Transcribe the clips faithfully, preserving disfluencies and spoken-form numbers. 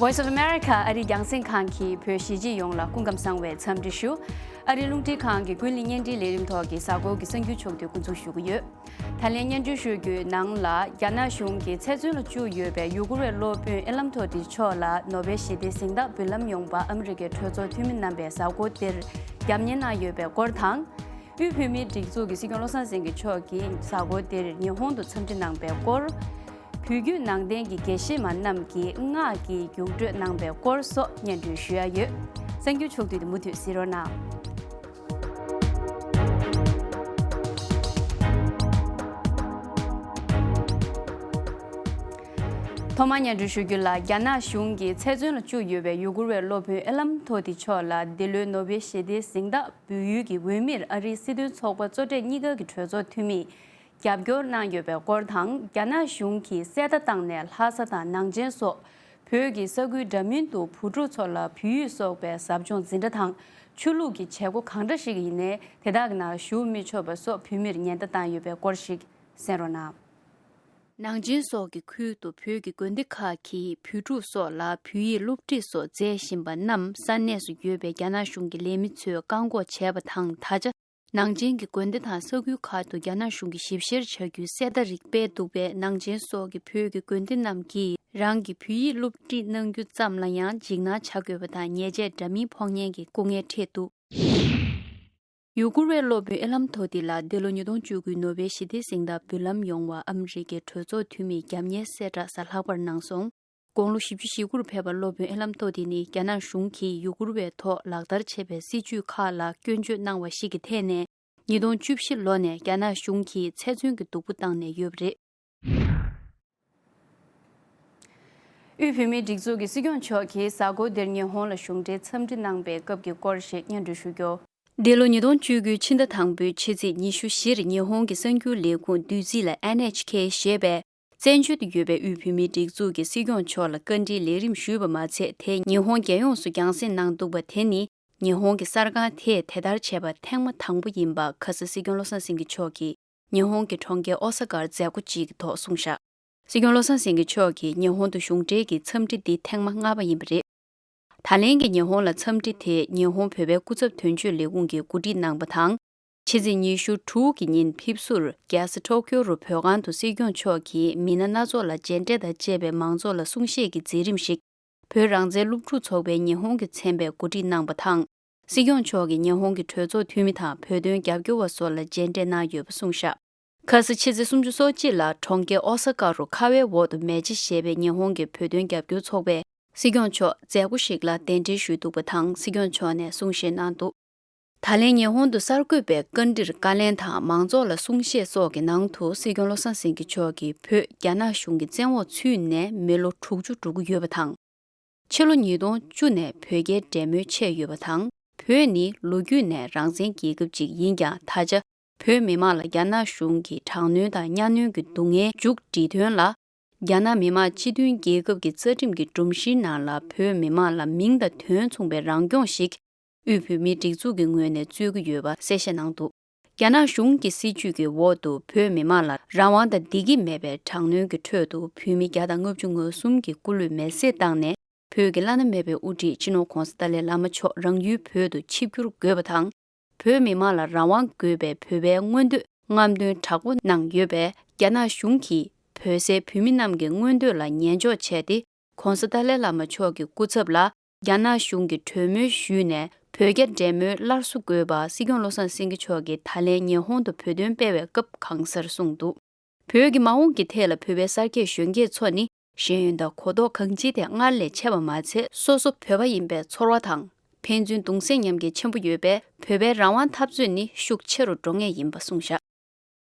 Voice of America ཨ་རིའི་རྒྱང་སྲིང་ཁང་གིས་བོད་གཞིས་བྱེས་ཡོངས་ལ་སྐུ་ཁམས་བཟང་བའི་འཚམས་འདྲི་ཞུ། ཨ་རིའི་རླུང་འཕྲིན་ཁང་གི་ཀུན་གླེང་བརྙན་འཕྲིན་ལས་རིམ་ཐོག་གི་གཟའ་འཁོར་གྱི་གསར་འགྱུར་ཕྱོགས་བསྡུས་འགོ་འཛུགས་ཞུ་གི་ཡོད། ད་ལན་སྙན་སྒྲོན་ཞུ་རྒྱུའི་ནང་ལ། རྒྱ་ནག་གཞུང་གིས་ཚེ་བཙོན་ལ་བཅུག་ཡོད་པའི་ཡུ་གུར་བའི་སློབ་དཔོན་ཨེ་ལམ་ཐོ་ཏི་མཆོག་ལ་ནོ་བེལ་ཞི་བདེའི་གཟེངས་རྟགས་འབུལ་ལམ་ཡོང་བར་ཨ་མི་རི་ཀའི་གྲོས་ཚོགས་འཐུས་མི་རྣམ་པས་གཟའ་འཁོར་འདིར་རྒྱབ་གཉེར་གནང་ཡོད་པའི་སྐོར་དང་། དབུས་བོད་མིའི་སྒྲིག་འཛུགས་ཀྱི་སྲིད་སྐྱོང་བློ་བཟང་སེང་གེ་མཆོག་གིས་གཟའ་འཁོར་འདིར་ཉི་ཧོང་དུ་འཚམས་འདྲི་གནང་པའི་སྐོར། བོད་བརྒྱུད་ནང་བསྟན་གྱི་དགེ་བཤེས་མ་རྣམས་ཀྱིས་སྔགས་ཀྱི་རྒྱུགས་སྤྲོད་གནང་པའི་སྐོར་སོགས་སྙན་སྒྲོན་ཞུ་ཡ་ཡོད། གསར་འགྱུར་ཕྱོགས་བསྡུས་དེ་མུ་མཐུད་གཟིགས་རོགས་གནང་། ཐོག་མར་སྙན་སྒྲོན་ཞུ་རྒྱུ་ལ། རྒྱ་ནག་གཞུང་གིས་ཚེ་བཙོན་ལ་བཅུག་ཡོད་པའི་ཡུ་གུར་བའི་སློབ་དཔོན་ཨེ་ལམ་ཐོ་ཏི་མཆོག་ལ་འདི་ལོའི་ནོ་བེལ་ཞི་བདེའི་གཟེངས་རྟགས་འབུལ་ཡུལ་གྱི་འོས་མིར་ཨ་རིའི་སྲིད་དོན་ཚོགས་པ་གཙོ་གྲས་གཉིས་ཀ་གི་གྲོས་ཚོགས་འཐུས་མིས་རྒྱབ་སྐྱོར་གནང་ཡོད་པའི་སྐོར་དང་། རྒྱ་ནག་གཞུང་གིས་གསལ་བརྡ་བཏང་ནས་ལྷ་ས་དང་ནང་ཆེན་སོགས་བོད་ཀྱི་ས་ཁུལ་འདྲ་མིན་དུ་བུ་ཕྲུག་ཚོ་ལ་བོད་ཡིག་སོགས་པའི་ཟབ་སྦྱོང་འཛིན་གྲྭ་དང་ཆོས་ལུགས་ཀྱི་བྱེད་སྒོ་གང་འདྲ་ཞིག་ཡིན་ནའི་དེ་དག་གི་ནང་ཞུགས་མི་ཆོག་པ་སོགས་བོད་མིར་ཉེན་བརྡ་བཏང་ཡོད་པའི་སྐོར་ཞིག་གསན་རོགས་གནང་། ནང་ཆེན་སོགས་ཀྱི་ཁུལ་དུ་བོད་ཀྱི་དགོན་སྡེ་ཁག་གིས་བོད་ཕྲུག་སོགས་ལ་བོད་ཡིག་སློབ་ཁྲིད་སོགས་མཛད་བཞིན་པ་རྣམས་ས་གནས་སུ་ཡོད་པའི་རྒྱ་ནག་གཞུང་གི་ལས་མི་ཚོས་བཀག་འགོག་བྱས་པ་དང་། ད་ཆ་ནང་ཆེན་གྱི་དགོན་སྡེ་དང་ས་ཁུལ་ཁག་ཏུ་རྒྱ་ནག་གཞུང་གིས་ཞིབ་བཤེར་བྱ་རྒྱུའི་གསལ་བརྡ་རིགས་སྤེལ་འདུག་པས། ནང་ཆེན་སོགས་ཀྱི་བོད་ཀྱི་དགོན་སྡེ་རྣམས་ཀྱིས་རང་གི་བོད་ཡིག་སློབ་ཁྲིད་གནང་རྒྱུ་ཙམ་ལ་ཡང་འཇིགས་སྣང་བྱ་དགོས་པ་དང་། ཉེས་ཆད་འདྲ་མིན་ཕོག་ཉེན་གྱི་སྐུ་ངལ་འཕྲད་འདུག་ཡུ་གུར་བའི་སློབ་དཔོན་ཨེ་ལམ་ཐོ་ཏི་ལ་འདི་ལོ་ཉིས་སྟོང་བཅུ་དགུའི་ནོ་བེལ་ཞི་བདེའི་གཟེངས་རྟགས་འབུལ་ལམ་ཡོང་བར་ཨ་མི་རི་ཀའི་གྲོས་ཚོགས་འཐུས་མིས་རྒྱབ་གཉེར་གསལ་བསྒྲགས་གཟའ་ལྷག་པར་གནང་སོང་། དགུང་ལོ་བཞི་བཅུ་ཞེ་དགུ་རུ་ཕེབས་པ་སློབ་དཔོན་ཨེ་ལམ་ཐོ་ཏི་ནི་རྒྱ་ནག་གཞུང་གིས་ཡུ་གུར་བའི་ཐོག་ལག་བསྟར་བྱས་པའི་སྲིད་བྱུས་ཁག་ལ་སྐྱོན་བརྗོད་གནང་བ་ཞིག་གི་ཐད་ནས། ཉིས་སྟོང་བཅུ་བཞི་ལོ་ནས་རྒྱ་ནག་གཞུང་གིས་ཚེ་བཙོན་གྱི་སྡུག་པོ་བཏང་ནས་ཡོད་པ་རེད། དབུས་བོད་མིའི་སྒྲིག་འཛུགས་ཀྱི་སྲིད་སྐྱོང་མཆོག་གིས་གཟའ་འཁོར་འདིར་ཉི་ཧོང་ལ་གཞུང་འབྲེལ་འཚམས་འདྲི་གནང་པའི་སྐབས་ཀྱི་སྐོར་ཞིག་སྙན་སྒྲོན་ཞུ་རྒྱུ། འདི་ལོ་ཉིས་སྟོང་བཅུ་དགུའི་ཕྱི་ཟླ་དང་པོའི་ཕྱི་ཚེས་ཉི་ཤུ་བཞིར་ཉི་ཧོང་གི་གསར་འགྱུར་ལས་ཁུངས་བདུད་རྩི་ལ་ཨེན་ཨེཆ་ཁེ་ཞེས་པའི་བཙན་བྱོལ་དུ་ཡོད་པའི་དབུས་བོད་མིའི་སྒྲིག་འཛུགས་ཀྱི་སྲིད་སྐྱོང་མཆོག་ལ་བཀའ་འདྲིའི་ལས་རིམ་ཞུས་པ་མ་ཚད། དེ་ཉི་ཧོང་རྒྱལ་ཡོངས་སུ་རྒྱང་སྲིང་གནང་འདུག་པ་དེ་ནི། ཉི་ཧོང་གི་གསར་ཁང་དེས་དེ་ལྟར་བྱས་པ་ཐེངས་མ་དང་པོ་ཡིན་པ། ཁ་སང་སྲིད་སྐྱོང་བློ་བཟང་སེང་གེ་མཆོག་གིས་ཉི་ཧོང་གི་གྲོང་ཁྱེར་ཨོ་ས་ཀར་མཛད་སྒོ་གཅིག་གི་ཐོག་གསུངས་བཞག་སྲིད་སྐྱོང་བློ་བཟང་སེང་གེ་མཆོག་གིས་ཉི་ཧོང་དུ་གཞུང་འབྲེལ་གྱི་འཚམས་འདྲི་འདི་ཐེངས་མ་ལྔ་པ་ཡིན་པ་རེད། ད་ལན་གྱི་ཉི་ཧོང་ལ་འཚམས་འདྲི་དེ་ཉི་ཧོང་བོད་པའི་སྐུ་ཚབ་དོན་གཅོད་ལས་ཁུངས་ཀྱིས་གོ་སྒྲིག་གནང་པ་དང་། ཕྱི་ཚེས་ཉི་ཤུ་དྲུག་གི་ཉིན་ཕེབས་བསུར་རྒྱལ་ས་ཊོ་ཀྱོ་རུ་བོད་ཁང་དུ་སྲིད་སྐྱོང་མཆོག་གིས་མི་སྣ་སྣ་ཚོགས་ལ་མཇལ་འཕྲད་དང་བཅས་པའི་མང་ཚོགས་ལ་གསུང་བཤད་ཀྱི་མཛད་རིམ་ཞིག་བོད་རང་བཙན་སློབ་ཕྲུག་ཚོགས་པའི་ཉི་ཧོང་གི་ཚན་པས་གོ་སྒྲིག་གནང་པ་དང་། སྲིད་སྐྱོང་མཆོག་གིས་ཉི་ཧོང་གི་གྲོས་ཚོགས་འཐུས་མི་དང་བོད་དོན་རྒྱབ་སྐྱོར་བ་སོགས་ལ་མཇལ་འཕྲད་གནང་ཡོད་པ་གསུངས་བཞག་ཁ་སང་ཕྱི་ཚེས་སུམ་ཅུ་སོ་གཅིག་ལ་གྲོང་ཁྱེར་ཨོ་ས་ཀ་རུ་ཁ་བའི་འོག་ཏུ་མེ་ཆ་ཞེས་པའི་ཉི་ཧོང་གི་བོད་དོན་རྒྱབ་སྐྱོར་ཚོགས་པས་སྲིད་སྐྱོང་མཆོག་མཛད་སྒོ་ཞིག་ལ་གདན་འདྲེན་ཞུས་འདུག་པ་དང་། སྲིད་སྐྱོང་མཆོག་ནས་གསུང་བཤད་གནང་འདུག་ད་ལན་ཉི་ཧོང་དུ་གསར་འགོད་པའི་བཀའ་འདྲིར་བཀའ་ལན་དང་མང་ཚོགས་ལ་གསུང་བཤད་སོགས་ཀྱི་ནང་དུ། སྲིད་སྐྱོང་བློ་བཟང་སེང་གེ་མཆོག་གིས་བོད་རྒྱ་ནག་གཞུང་གི་བཙན་འོག་ཚུད་ནས་མི་ལོ་དྲུག་ཅུ་འགྲོ་གི་ཡོད་པ་དང་། ཕྱི་ལོ་ཉིས་སྟོང་བཅུ་ནས་བོད་རྒྱའི་འབྲེལ་མོལ་ཆད་ཡོད་པ་དང་། བོད་ནི་ལོ་རྒྱུས་ནས་རང་བཙན་རྒྱལ་ཁབ་ཅིག་ཡིན་ཀྱང་། ད་ཆ་བོད་མི་མང་ལ་རྒྱ་ནག་གཞུང་གིས་དྲག་གནོན་དང་གཉའ་གནོན་གྱི་སྡུག་བསྔལ་མཇུག་སྒྲིལ་དོན་ལ། རྒྱ་ནག་མི་དམངས་སྤྱི་མཐུན་རྒྱལ་ཁབ་ཀྱི་རྩ་ཁྲིམས་ཀྱི་སྒྲོམ་གཞིའི་ནང་ལ་བོད་མི་མང་ལ་མིང་དང་དོན་མཚུངས་པའི་རང་སྐྱོང་ཞིག་དབུས་བོད་མིའི་སྒྲིག་འཛུགས་ཀྱི་ངོས་ནས་རྩོད་ཀྱི་ཡོད་པ་གསལ་བཤད་གནང་འདུག་རྒྱ་ནག་གཞུང་གི་སྲིད་བྱུས་ཀྱི་འོག་ཏུ་བོད་མི་མང་ལ་རང་དབང་དང་བདེ་སྐྱིད་མེད་པའི་དྲག་གནོན་གྱི་ཁྲོད་དུ། བོད་མི་བརྒྱ་དང་ལྔ་བཅུ་ང་གསུམ་གྱི་སྐུ་ལུས་མེར་སྲེག་བཏང་ནས། བོད་ཀྱི་བླ་ན་མེད་པའི་དབུ་ཁྲིད་སྤྱི་ནོར་༧གོང་ས་ཏཱ་ལའི་བླ་མ་མཆོག་རང་ཡུལ་བོད་དུ་ཆིབས་བསྒྱུར་དགོས་པ་དང་། བོད་མི་མང་ལ་རང་དབང་དགོས་པའི་བོད་པའི་མངོན་འདོད་རྔམ་སྟོན་དྲག་པོ་གནང་ཡོད་པས། རྒྱ་ནག་གཞུང་གིས་བོད་སའི་བོད་མི་རྣམས་ཀྱི་མངོན་འདོད་ལ་ཉན་འཇོག་བྱས་ཏེ། ༸གོང་ས་ཏཱ་ལའི་བླ་མ་མཆོག་གི་སྐུ་ཚབ་ལ་རྒྱ་ནག་གཞུང་གིས་གྲོས་མོལ་ཞུས་ནས། བོད་རྒྱ་འབྲེལ་མོལ་སླར་གསོ་དགོས་པ་སྲིད་སྐྱོང་བློ་བཟང་སེང་གེ་མཆོག་གིས་ད་ལན་ཉི་ཧོང་དུ་བོད་དོན་སྤེལ་བའི་སྐབས་གང་སར་གསུངས་འདུག་བོད་ཀྱི་མ་འོངས་ཀྱི་ཐད་ལ་བོད་པའི་གསར་སྐྱེས་གཞོན་སྐྱེས་ཚོ་ནི་ཤེས་ཡོན་དང་གོ་རྟོགས་གང་ཅིའི་ཐད་སྔར་ལས་ཆེ་བ་མ་ཚད། སོ་སོ་བོད་པ་ཡིན་པའི་ཚོར་བ་དང་། ཕན་ཚུན་གདུང་སེམས་མཉམ་སྐྱེད་ཆེན་པོ་ཡོད་པས། བོད་པའི་རང་དབང་འཐབ་རྩོད་ནི་ཤུགས་ཆེ་རུ་འགྲོ་ངེས་ཡིན་པ་གསུངས་བཞག་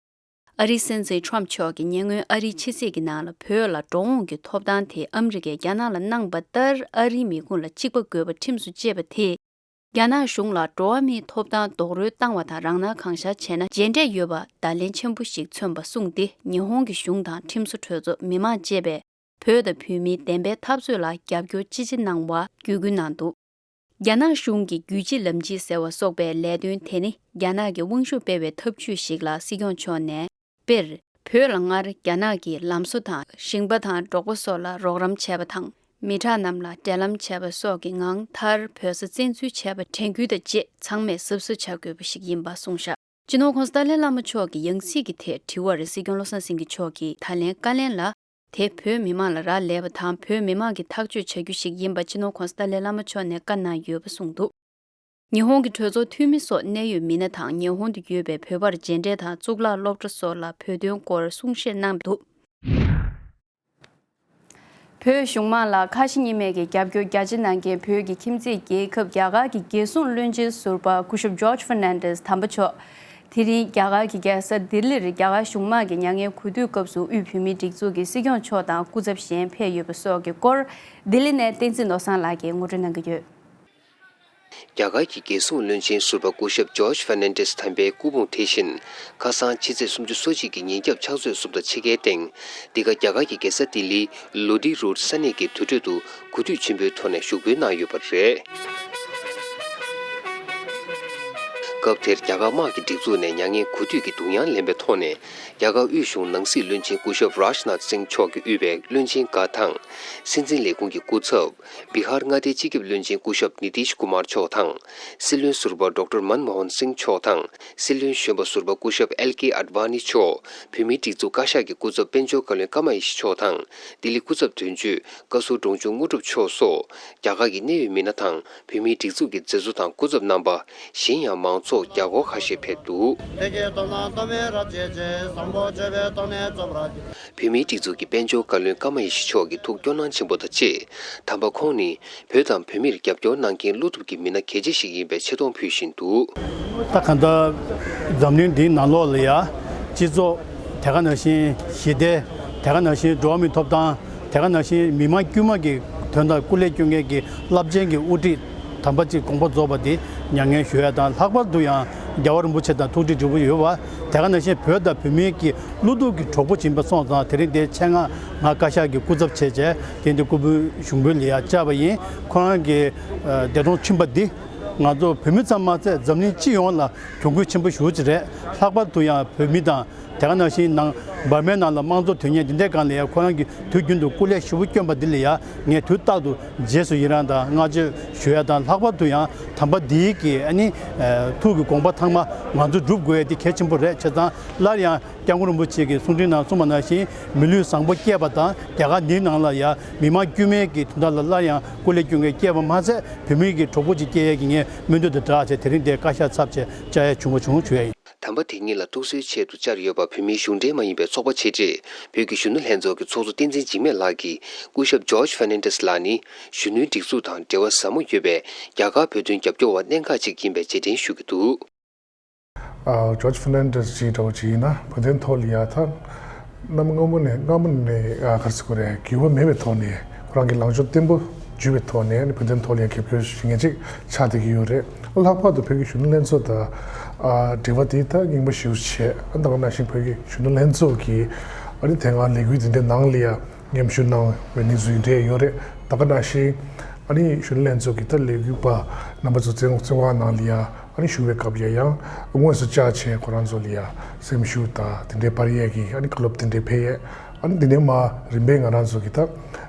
ཨ་རིའི་སྲིད་འཛིན་ཊརམ་མཆོག་གིས་ཉེ་སྔོན་ཨ་རིའི་ཕྱི་སྲིད་ཀྱི་ནང་ལ་བོད་ལ་འགྲོ་འོང་གི་ཐོབ་ཐང་དེ་ཨ་མི་རི་ཀས་རྒྱ་ནག་ལ་གནང་པ་ལྟར་ཨ་རིའི་མི་ཁུངས་ལ་གཅིག་པ་དགོས་པ་ཁྲིམས་སུ་བཅད་པ་དེས། རྒྱ་ནག་གཞུང་ལ་འགྲོ་བ་མིའི་ཐོབ་ཐང་རྡོག་རོལ་བཏང་བ་དང་། རང་སྣང་གང་ཤར་བྱས་ན་རྗེས་འབྲས་ཡོད་པ་བརྡ་ལན་ཆེན་པོ་ཞིག་མཚོན་པ་གསུངས་ཏེ། ཉི་ཧོང་གི་གཞུང་དང་ཁྲིམས་བཟོ་གྲོས་ཚོགས། མི་མང་བཅས་པས་བོད་དང་བོད་མིའི་བདེན་པའི་འཐབ་རྩོད་ལ་རྒྱབ་སྐྱོར་ཅི་ཆེ་གནང་བར་བརྒྱུད་སྐུལ་གནང་འདུག་རྒྱ་ནག་གཞུང་གིས་རྒྱུད་གཅིག་ལམ་གཅིག་ཟེར་བ་སོགས་པའི་ལས་དོན་དེ་ནི་རྒྱ་ནག་གི་དབང་ཤུགས་སྤེལ་བའི་ཐབས་ཇུས་ཤིག་ལ་སྲིད་སྐྱོང་མཆོག་ནས། དཔེར། བོད་ལ་སྔར་རྒྱ་ནག་གིས་ལམ་བཟོ་དང་། ཞིང་པ་དང་འབྲོག་པ་སོགས་ལ་རོགས་རམ་བྱས་པ་དང་ མི་དྲག་རྣམས་ལ་འབྲེལ་ལམ་བྱས་པ་སོགས་ཀྱི་ངང་མཐར་བོད་ས་བཙན་འཛུལ་བྱས་པ་དྲན་སྐུལ་དང་བཅས་ཚང་མས་གཟབ་གཟབ་བྱ་དགོས་པ་ཞིག་ཡིན་པ་གསུངས་བཞག་སྤྱི་ནོར་༸གོང་ས་ཏཱ་ལའི་བླ་མ་མཆོག་གི་ཡང་སྲིད་ཀྱི་ཐད་དྲི་བར་སྲིད་སྐྱོང་བློ་བཟང་སེང་གེ་མཆོག་གིས་ད་ལན་བཀའ་ལན་ལ། དེ་བོད་མི་མང་ལ་རག་ལས་པ་དང་བོད་མི་མང་གིས་ཐག་གཅོད་བྱ་རྒྱུ་ཞིག་ཡིན་པ་སྤྱི་ནོར་༸གོང་ས་ཏཱ་ལའི་བླ་མ་མཆོག་ནས་བཀའ་གནང་ཡོད་པ་གསུངས་འདུག་ཉི་ཧོང་གི་གྲོས་ཚོགས་འཐུས་མི་སོགས་གནད་ཡོད་མི་སྣ་དང་ཉི་ཧོང་དུ་ཡོད་པའི་བོད་པར་མཇལ་འཕྲད་དང་གཙུག་ལག་སློབ་གྲྭ་སོགས་ལ་བོད་དོན་སྐོར་གསུང་བཤད་གནང་འདུག་བོད་གཞུང་མང་ལ་ཁ་ཞེ་གཉིས་མེད་ཀྱི་རྒྱབ་སྐྱོར་རྒྱ་ཆེ་གནང་མཁན་བོད་ཀྱི་ཁྱིམ་མཚེས་རྒྱལ་ཁབ་རྒྱ་གར་གྱི་རྒྱལ་སྲུང་བློན་ཆེན་ཟུར་པ་སྐུ་ཞབས་George Fernandez དམ་པ་མཆོག་དེ་རིང་རྒྱ་གར་གྱི་རྒྱལ་ས་ལྡི་ལིར་རྒྱ་གར་གཞུང་མང་གི་མྱ་ངན་གུས་འདུད་སྐབས་སུ་དབུས་བོད་མིའི་སྒྲིག་འཛུགས་ཀྱི་སྲིད་སྐྱོང་མཆོག་དང་སྐུ་ཚབ་གཞན་ཕེབས་ཡོད་པ་སོགས་ཀྱི་སྐོར་ལྡི་ལི་ནས་བསྟན་འཛིན་ནོར་བཟང་ལགས་ཀྱིས་ངོ་སྤྲོད་གནང་གི་ཡོད། རྒྱ་གར་གྱི་རྒྱལ་སྲུང་བློན་ཆེན་ཟུར་པ་སྐུ་ཞབས་George Fernandez དམ་པའི་སྐུ་ཕུང་དེ་བཞིན་ཁ་སང་ཕྱི་ཚེས་སུམ་ཅུ་སོ་གཅིག་གི་ཉིན་རྒྱབ་ཕྱག་ཚོད་གསུམ་དང་ཕྱེད་ཀའི་སྟེང་འདི་ག་རྒྱ་གར་གྱི་རྒྱལ་ས་ལྡི་ལིའི་ལོ་ཌི་རུཌ་ས་གནས་ཀྱི་དུར་ཁྲོད་དུ་གུས་འདུད་ཆེན་པོའི་ཐོག་ནས་ཞུགས་འབུལ་གནང་ཡོད་པ་རེད། སྐབས་དེར་རྒྱ་གར་དམག་གི་སྒྲིག་འཛུགས་ནས་མྱ་ངན་གུས་འདུད་ཀྱི་གདུང་དབྱངས་ལེན་པའི་ཐོག་ནས་རྒྱ་གར་དབུས་གཞུང་ནང་སྲིད་བློན་ཆེན་སྐུ་ཞབས་Rajnath Singh མཆོག་གིས་དབུས་པའི་བློན་ཆེན་འགའ་དང་། སྲིད་འཛིན་ལས་ཁུངས་ཀྱི་སྐུ་ཚབ། བི་ཧར་མངའ་སྡེའི་སྤྱི་ཁྱབ་བློན་ཆེན་སྐུ་ཞབས་ནི་ཏིཤ་ཀུ་མར་མཆོག་དང་། སྲིད་བློན་ཟུར་པ་ཌོག་ཊར་མན་མོ་ཧན་སིང་མཆོག་དང་། སྲིད་བློན་གཞོན་པ་ཟུར་པ་སྐུ་ཞབས་ཨེལ་ཀེ་ཨཌ་ཝཱ་ནི་མཆོག་བོད་མིའི་སྒྲིག་འཛུགས་བཀའ་ཤག་གི་སྐུ་ཚབ་དཔལ་འབྱོར་བཀའ་བློན་ཀ་མ་ཡེ་ཤི་མཆོག་དང་། ལྡི་ལི་སྐུ་ཚབ་དོན་གཅོད་བཀའ་ཟུར་འབྲོང་ཆུང་དངོས་གྲུབ་མཆོག་སོགས་རྒྱ་གར་གྱི་གནད་ཡོད་མི་སྣ་དང་། བོད་མིའི་སྒྲིག་འཛུགས་ཀྱི་མཛད་གཙོ་དང་སྐུ་ཚབ་རྣམ་པ། གཞན་ཡང་མང་ཚོགས་བརྒྱ་སྐོར་ཁ་ཤས་ཕེབས་འདུག་བོད་མིའི་སྒྲིག་འཛུགས་ཀྱི་དཔལ་འབྱོར་བཀའ་བློན་ཀ་མ་ཡེ་ཤི་མཆོག་གིས་ཐུགས་སྐྱོ་སྣང་ཆེན་པོ་དང་བཅས། དམ་པ་ཁོང་ནི་བོད་དང་བོད་མིར་རྒྱབ་སྐྱོར་གནང་མཁན་བློ་སྟོབས་ཀྱི་མི་སྣ་གལ་ཆེ་ཞིག་ཡིན་པའི་ཆེ་མཐོང་ཕུལ་བཞིན་འདུག་ད་གང་ལྟར་འཛམ་གླིང་འདིའི་ནང་ལོགས་ལ་ཡ་སྤྱི་ཚོགས་དེ་ག་ནང་བཞིན་ཞི་བདེ་དེ་ག་ནང་བཞིན་འགྲོ་བ་མིའི་ཐོབ་ཐང་དེ་ག་ནང་བཞིན་མི་མང་དཀྱུས་མ་གི་དོན་དག་སྐུ་ལས་བསྐྱོན་མཁན་གྱི་རླབས་ཆེན་གྱི་དབུ་ཁྲིད་དམ་པ་གཅིག་དགོངས་པ་རྫོགས་པ་དེ་མྱ་ངན་ཞུ་ཡ་དང་། ལྷག་པར་དུ་ཡང་རྒྱལ་བ་རིན་པོ་ཆེ་དང་ཐུགས་འདྲིས་འདྲིས་པོ་ཡོད་པ། དེ་ག་ནང་བཞིན་བོད་དང་བོད་མིའི་གི་བློ་སྟོབས་ཀྱི་གྲོགས་པོ་ཡིན་པ་སོང་ཙང་། དེ་རིང་འདིའི་ཆེད་མངགས་ང་བཀའ་ཤག་གི་སྐུ་ཚབ་བྱས་བྱས་དེ་འདི་སྐུ་ཕུང་ཞུགས་འབུལ་ལ་ཡ་བཅར་བ་ཡིན། ཁོ་རང་གི་ཨ་འདས་གྲོངས་ཕྱིན་པ་འདི་ང་ཚོ་བོད་མི་ཙམ་མ་ཚད་འཛམ་གླིང་སྤྱི་ཡོངས་ལ་གྱོང་གུད་ཆེན་པོ་ཞེ་པོ་ཅིག་རེད། ལྷག་པར་དུ་ཡང་བོད་མི་དང་། དེ་ག་ནང་བཞིན་ནང་འབར་མའི་ནང་ལ་དམངས་གཙོ་དོན་གཉེར་འདི་འདྲའི་སྒང་ལ་ཡང་ཁོ་རང་གིས་དུས་རྒྱུན་དུ་སྐུ་ལས་ཞེ་པོ་བསྐྱོན་པ་འདི་ལ་ཡང་ངས་དུས་རྟག་ཏུ་རྗེས་སུ་ཡི་རང་དང་བསྔགས་བརྗོད་ཞུ་ཡ་དང་། ལྷག་པར་དུ་ཡང་དམ་པ་འདིའི་གི་ཨ་ནི་ཨ་ཐུགས་ཀྱི་དགོངས་པ་ཚང་མ་ང་ཚོས་སྒྲུབ་དགོས་ཡ་འདི་གལ་ཆེན་པོ་རེད། བྱས་ཙང་སླར་ཡང་སྐྱབས་མགོན་རིན་པོ་ཆེ་གིས་གསུང་འཕྲིན་ནང་གསུངས་པ་ནང་བཞིན་མི་ལུས་བཟང་པོ་སྐྱེས་པ་དང་། རྒྱ་གར་འདིའི་ནང་ལ་ཡང་མི་མང་དཀྱུས་མའི་གི་དོན་དག་ལ་སླར་ཡང་སྐུ་ལས་བསྐྱོན་མཁན་སྐྱེས་པ་མ་ཟད། བོད་མི་གི་གྲོགས་པོ་ཅིག་སྐྱེ་ཡས་ཀྱི་ངས་སྨོན་འདུན་དང་སྦྲགས་བྱས་དེ་རིང་འདིའི་བཀའ་ཤག་ཚབ་བྱས་བཅར་ཡས་བྱུང་བ་བྱུང་ཞུ་ཡ་ཡིན། དམ་པ་དེ་ཉིད་ལ་ཐུགས་གསོའི་ཆེད་དུ་བཅར་ཡོད་པ་བོད་མིའི་གཞུང་འབྲེལ་མ་ཡིན་པའི་ཚོགས་པ་ཆེ་གྲས་བོད་ཀྱི་གཞོན་ནུ་ལྷན་ཚོགས་ཀྱི་ཚོགས་གཙོ་བསྟན་འཛིན་འཇིགས་མེད་ལགས་ཀྱིས་སྐུ་ཞབས་George Fernandez ལགས་ནི་གཞོན་ནུའི་སྒྲིག་འཛུགས་དང་འབྲེལ་བ་ཟབ་མོ་ཡོད་པའི་རྒྱ་གར་བོད་དོན་རྒྱབ་སྐྱོར་བ་གནད་འགག་ཅིག་ཡིན་པའི་རྗེས་དྲན་ཞུ་གི་འདུག་ཨ། George Fernandez ཅིག་འདྲ་བོ་ཅིག་ཡིན་ན་བོད་དོན་ཐོག་ལ་ཡ་ད་གནམ་སྔ་མོ་ནས་སྔ་མོ་ནས་ཨ་ག་རེ་ཟེར་དགོས་རེད། འགྱུར་བ་མེད་པའི་ཐོག་ནས་ཁོ་རང་གི་ལངས་ཕྱོགས་བརྟན་པོ་བརྒྱུད་པའི་ཐོག་ནས་ཨ་ནི་བོད་དོན་ཐོག་ལ་ཡ་རྒྱབ་སྐྱོར་ཞུ་མཁན་ཅིག་ཆགས་བསྡད་ཀྱི་ཡོད་རེད། ལྷག་པར་དུ་བོད་ཀྱི་གཞོན་ནུ་ལྷན་ཚོགས་དང་ཨ་འབྲེལ་བ་དེ་ད་རྙིང་པ་ཞེ་པོ་ཅིག་བྱས། ཨ་ད་ག་ནང་བཞིན་བོད་ཀྱི་གཞོན་ནུ་ལྷན་ཚོགས་ཀྱི་ཨ་ནི་དེ་སྔ་ལས་འགུལ་དེ་འདྲའི་ནང་ལ་ཡ་མཉམ་ཞུགས་གནང་བའི་གནས་ཚུལ་འདྲ་ཡོད་རེད། ད་ག་ནང་བཞིན་ཨ་ནི་གཞོན་ནུ་ལྷན་ཚོགས་ཀྱི་ད་ལས་འགུལ་པ་རྣམ་པ་ཚོ་བཙོན་བཙོན་ཁང་ནང་ལ་ཡ་ཨ་ནི་བཞུགས་པའི་སྐབས་ལ་ཡང་དངོས་སུ་བཅར་བྱས་ཁོ་རང་ཚོ་ལ་ཡ་སེམས་ཤུགས་དང་དེ་འདྲའི་སྤར་ཡས་ཀྱི་ཨ་ནི་བཀའ་སློབ་དེ་འདྲའི་ཕེབས་ཡས། ཨ་ནི་དེ་ནས་མར་རིམ་པས་ང་རང་ཚོ་གི་ད་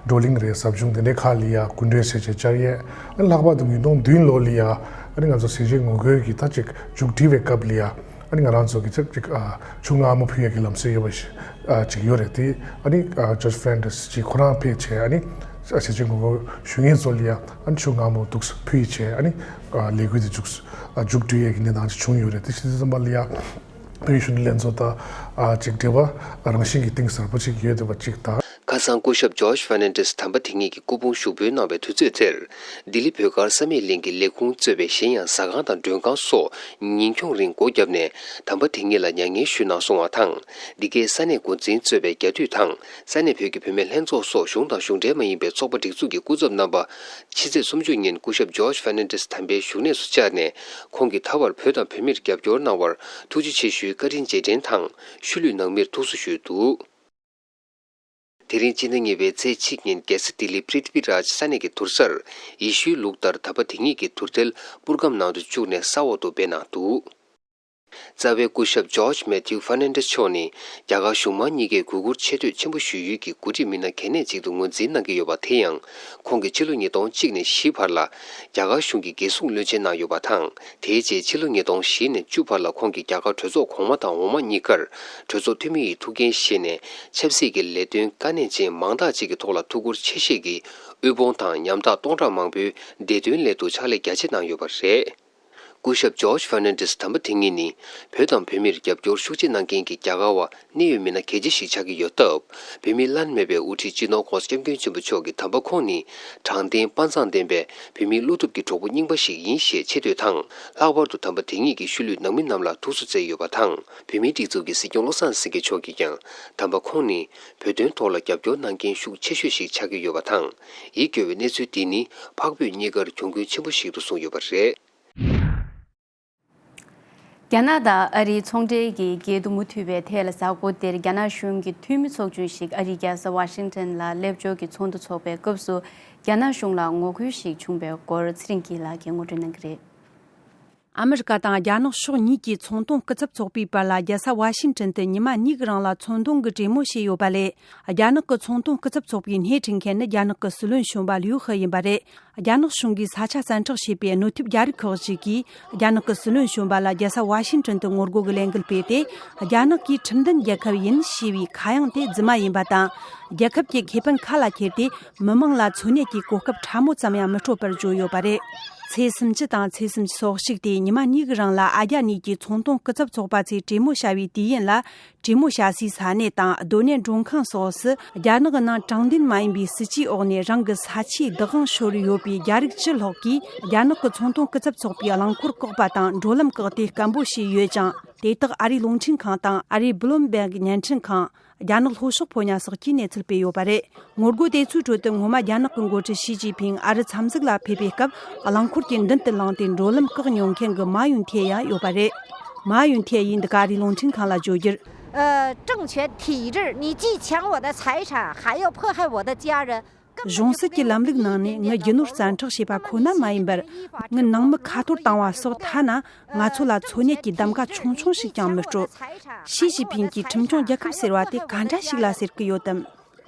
བགྲོ་གླེང་རེད། ཟབ་སྦྱོང་དེ་འདྲའི་ཁག་ལ་ཡ་སྐུ་མགྲོན་ཟེར་བྱས་བཅར་ཡས། ཨ་ནི་ལྷག་པར་དུ་ཉིས་སྟོང་བདུན་ལོ་ལ་ཡ་ཨ་ནི་ང་ཚོ་ཟས་བཅད་ངོ་རྒོལ་གྱི་ད་ཅིག་མཇུག་སྒྲིལ་བའི་སྐབས་ལ་ཡ། ཨ་ནི་ང་རང་ཚོ་གི་ཅིག་ཅིག་ཨ་ཆུ་མངར་མོ་ཕུལ་ཡས་ཀྱི་ལམ་སྲོལ་ཡོད་པ་ཞིག་ཨ་ཅིག་ཡོད་རེད་དེ། ཨ་ནི་ཨ་George Fernandez ཅིག་ཁོ་རང་ཕེབས་བྱས་ཨ་ནི་ཨ་ཟས་བཅད་ངོ་རྒོལ་ཞུ་མཁན་ཚོ་ལ་ཡ་ཨ་ནི་ཆུ་མངར་མོ་འདུག་སེ་ཕུལ་བྱས་ཨ་ནི་ཨ་ལས་འགུལ་དེ་མཇུག་ཨ་མཇུག་སྒྲིལ་ཡས་ཀྱི་གནས་སྟངས་ཅིག་བྱུང་ཡོད་རེད། དེ་བྱས་ཙམ་པ་ལ་ཡ་བོད་ཀྱི་གཞོན་ནུ་ལྷན་ཚོགས་དང་ཨ་ཅིག་འབྲེལ་བ་རང་བཞིན་གྱི་གཏིང་ཟབ་པོ་ཅིག་ཡོད་བསྡད་པ་ཅིག་དང་། ཁ་སང་སྐུ་ཞབས་George Fernandez དམ་པ་དེ་ཉིད་ཀྱི་སྐུ་ཕུང་ཞུགས་འབུལ་གནང་བའི་དུས་ཚོད་དེར། ལྡི་ལི་བོད་སྒར་བསམ་ཡས་གླིང་གི་ལས་ཁུངས་གཙོས་པའི་གཞན་ཡང་ཟ་ཁང་དང་མགྲོན་ཁང་སོགས་ཉིན་འཁྱོངས་རིང་སྒོ་བརྒྱབ་ནས་དམ་པ་དེ་ཉིད་ལ་མྱ་ངན་ཞུ་གནང་སོང་བ་དང་། འདི་གའི་ས་གནས་འགོ་འཛིན་གཙོས་པའི་རྒྱ་འཐུས་དང་ས་གནས་བོད་ཀྱི་བུད་མེད་ལྷན་ཚོགས་སོགས་གཞུང་དང་གཞུང་འབྲེལ་མ་ཡིན་པའི་ཚོགས་པ་སྒྲིག་འཛུགས་ཀྱི་སྐུ་ཚབ་རྣམ་པ། ཕྱི་ཚེས་སུམ་ཅུ་ཉིན་སྐུ་ཞབས་George Fernandez དམ་པའི་བཞུགས་གནས་སུ་བཅར་ནས་ཁོང་གིས་ད་བར་བོད་དང་བོད་མིར་རྒྱབ་སྐྱོར་གནང་བར་ཐུགས་རྗེ་ཆེ་ཞུའི་བཀའ་དྲིན་རྗེས་དྲན་དང་ཤུལ་ལུས་ནང་མིར་ཐུགས་གསོ་ཞུས་འདུག་དེ་རིང་སྤྱི་ཟླ་གཉིས་པའི་ཚེས་གཅིག་ཉིན་རྒྱལ་ས་ལྡི་ལི་པྲིཐི་བི་རཱཇ་ས་གནས་ཀྱི་དུར་སར་ཡེ་ཤུའི་ལུགས་ལྟར་དམ་པ་དེ་ཉིད་ཀྱི་དུར་རྟེན་པུར་སྒམ་ནང་དུ་བཅུག་ནས་ས་འོག་ཏུ་སྦས་གནང་འདུག་རྩ་བའི་སྐུ་ཞབས་George Matthew Fernandez མཆོག་ནི། རྒྱ་གར་གཞུང་མང་གཉིས་ཀས་གུས་བཀུར་ཆེ་བསྟོད་ཆེན་པོ་ཞུ་ཡུལ་གྱི་འགོ་ཁྲིད་མི་སྣ་གལ་གནད་ཅིག་ཏུ་ངོས་འཛིན་གནང་གི་ཡོད་པ། དེ་ཡང་། ཁོང་གིས་ཕྱི་ལོ་ཉིས་སྟོང་གཅིག་ནས་བཞི་བར་ལ། རྒྱ་གར་གཞུང་གི་རྒྱལ་སྲུང་བློན་ཆེན་གནང་ཡོད་པ་དང་། དེའི་རྗེས་ཕྱི་ལོ་ཉིས་སྟོང་བཞི་ནས་བཅུ་བར་ལ་ཁོང་གིས་རྒྱ་གར་གྲོས་ཚོགས་གོང་མ་དང་འོག་མ་གཉིས་ཀར་གྲོས་ཚོགས་འཐུས་མི་ཡི་ཐུགས་འགན་བཞེས་ནས། ཆབ་སྲིད་ཀྱི་ལས་དོན་དཀའ་གནད་ཅན་མང་དག་ཅིག་གི་ཐོག་ལ་ཐུགས་ཁུར་ཆེ་བཞེས་ཀྱིས། དབུལ་ཕོངས་དང་ཉམ་ཐག་སྟོང་ཕྲག་མང་པོའི་བདེ་དོན་སླད་དུ་ཕྱག་ལས་རྒྱ་ཆེ་གནང་ཡོད་པ་རེད། སྐུ་ཞབས་George Fernandez དམ་པ་དེ་ཉིད་ནི། བོད་དང་བོད་མིར་རྒྱབ་སྐྱོར་ཤུགས་ཆེ་གནང་མཁན་གྱི་རྒྱ་གར་བ་གནད་ཡོད་མི་སྣ་གལ་ཆེ་ཞིག་ཆགས་ཀྱི་ཡོད་སྟབས། བོད་མིའི་བླ་ན་མེད་པའི་དབུ་ཁྲིད་སྤྱི་ནོར་༸གོང་ས་༸སྐྱབས་མགོན་ཆེན་པོ་མཆོག་གི་དམ་པ་ཁོང་ནི། དྲང་བདེན་དཔའ་མཛངས་ལྡན་པའི་བོད་མིའི་བློ་གྲུབ་ཀྱི་གྲོགས་པོ་རྙིང་པ་ཞིག་ཡིན་ཞེས་ཆེ་བསྟོད་དང་། ལྷག་པར་དུ་དམ་པ་དེ་ཉིད་ཀྱི་ཤུལ་ལུས་ནང་མི་རྣམས་ལ་ཐུགས་གསོ་བསྩལ་ཡོད་པ་དང་། བོད་མིའི་སྒྲིག་འཛུགས་ཀྱི་སྲིད་སྐྱོང་བློ་བཟང་སེང་གེ་མཆོག་གིས་ཀྱང་། དམ་པ་ཁོང་ནི། བོད་དོན་ཐོག་ལ་རྒྱབ་སྐྱོར་གནང་མཁན་ཤུགས་ཆེ་ཤོས་ཤིག་ཆགས་ཀྱི་ཡོད་པ་དང་། ཡིད་སྐྱོ་བའི་གནས་ཚུལ་འདི་ནི། འཕགས་བོད་གཉིས་ཀར་གྱོང་གུན་ཆེན་པོ་ཞིག་ཏུ་བཟུང་ཡོད་པ་རེད། རྒྱ་ནག་དང་ཨ་རིའི་ཚོང་འབྲེལ་གྱི་འགལ་འདུ་མུ་མཐུད་པའི་ཐད་ལ། གཟའ་འཁོར་འདིར་རྒྱ་ནག་གཞུང་གི་འཐུས་མི་ཚོགས་ཆུང་ཞིག་ཨ་རིའི་རྒྱལ་ས་ཝ་ཤིང་ཊོན་ལ་སླེབས་འབྱོར་གྱི་ཚོགས་འདུ་འཚོགས་པའི་སྐབས་སུ། རྒྱ་ནག་གཞུང་ལ་ངོ་རྒོལ་ཞིག་བྱུང་བའི་སྐོར། ཚེ་རིང་སྐྱིད་ལགས་ཀྱིས་ངོ་སྤྲོད་གནང་གི་རེད། ཨ་མི་རི་ཀ་དང་རྒྱ་ནག་ཕྱོགས་གཉིས་ཀྱི་ཚོང་དོན་སྐུ་ཚབ་ཚོགས་པའི་བར་ལ། རྒྱལ་ས་ཝ་ཤིང་ཊོན་དུ་ཉི་མ་གཉིས་ཀྱི་རིང་ལ་ཚོང་དོན་གྱི་གྲོས་མོལ་བྱས་ཡོད་པ་ལས། རྒྱ་ནག་གི་ཚོང་དོན་སྐུ་ཚབ་ཚོགས་པའི་སྣེ་ཁྲིད་མཁན་ནི་རྒྱ་ནག་གི་སྲིད་བློན་གཞོན་པ་ལིའུ་ཧེ་ཡིན་པ་རེད། རྒྱ་ནག་གཞུང་གིས་ས་ཆ་བཙན་འཕྲོག་བྱས་པའི་གནོད་ཐེབས་རྒྱ་རིགས་ཁག་ཅིག་གིས། རྒྱ་ནག་གི་སྲིད་བློན་གཞོན་པ་ལ་རྒྱལ་ས་ཝ་ཤིང་ཊོན་དུ་ངོ་རྒོལ་གྱི་ལས་འགུལ་སྤེལ་ཏེ། རྒྱ་ནག་གིས་ཁྲིམས་མཐུན་རྒྱལ་ཁབ་ཡིན་ཞེས་པའི་ཁ་གཡང་དེ་རྫུན་མ་ཡིན་པ་དང་། རྒྱལ་ཁབ་ཀྱི་ཁེ་ཕན་ཁ་ལ་འཁྱེར་ཏེ། མི་མང་ལ་འཚོ་གནས་ཀྱི་གོ་སྐབས་ཕྲ་མོ་ཙམ་ཡང་མི་སྤྲོད་པར་བརྗོད་ཡོད་པ་རེད། ཚེས་སུམ་ཅུ་དང་ཚེས་སུམ་ཅུ་སོ་གཅིག་སྟེ་ཉི་མ་གཉིས་ཀྱི་རིང་ལ། ཨ་རྒྱ་གཉིས་ཀྱི་ཚོང་དོན་སྐུ་ཚབ་ཚོགས་པ་ཚོས་གྲོས་མོལ་བྱ་བའི་དུས་ཡུན་ལ། གྲོས་མོལ་བྱ་སའི་ས་གནས་དང་སྡོད་གནས་མགྲོན་ཁང་སོགས་སུ། རྒྱ་ནག་གི་ནང་དྲང་བདེན་མ་ཡིན་པའི་སྲིད་ཇུས་འོག་ནས་རང་གི་ས་ཆའི་བདག་དབང་ཤོར་ཡོད་པའི་རྒྱ་རིགས་བཅུ་ལྷག་གིས། རྒྱ་ནག་གི་ཚོང་དོན་སྐུ་ཚབ་ཚོགས་པའི་རླངས་འཁོར་བཀག་པ་དང་འགྲོ་ལམ་བཀག་སྟེ་སྐད་འབོད་བྱས་ཡོད་ཀྱང་། དེ་དག་ཨ་རིའི་རླུང་འཕྲིན་ཁང་དང་ཨ་རིའི་Bloomberg་བརྙན་འཕྲིན་ཁང་། རྒྱ་ནག་ལྷོ་ཕྱོགས་ཕོ་ཉ་སོགས་ཀྱིས་གནས་ཚུལ་སྤེལ་ཡོད་པ་རེད། ངོ་རྒོལ་དེ་ཚོའི་ཁྲོད་དུ། སྔོན་མ་རྒྱ་ནག་གི་འགོ་ཁྲིད་ཞི་ཅིན་ཕིང་ཨ་རི་འཚམས་གཟིགས་ལ་ཕེབས་པའི་སྐབས། རླངས་འཁོར་གྱི་མདུན་དུ་ལངས་ཏེ་འགྲོ་ལམ་བཀག་མྱོང་མཁན་གྱི་མཱ་ཡུན་ཐེ་ཡང་ཡོད་པ་རེད། མཱ་ཡུན་ཐེ་ཡིས་འདི་ག་ཨ་རིའི་རླུང་འཕྲིན་ཁང་ལ་བརྗོད་རྒྱུར། 呃，政权体制，你既抢我的财产，还要迫害我的家人。 གཞུང་སྲིད་ཀྱི་ལམ་ལུགས་ནང་ནས་ངའི་རྒྱུ་ནོར་བཙན་འཕྲོག་བྱས་པ་ཁོ་ན་མ་ཡིན་པར། ངའི་ནང་མི་ཁ་འཐོར་བཏང་བ་སོགས་ཐ་ན། ང་ཚོ་ལ་འཚོ་གནས་ཀྱི་གདམ་ག་ཆུང་ཆུང་ཞིག་ཀྱང་མི་སྤྲོད། ཞི་ཅིན་ཕིང་གིས་ཁྲིམས་སྐྱོང་རྒྱལ་ཁབ་ཟེར་བ་དེ་ག་འདྲ་ཞིག་ལ་ཟེར་གྱི་ཡོད་དམ།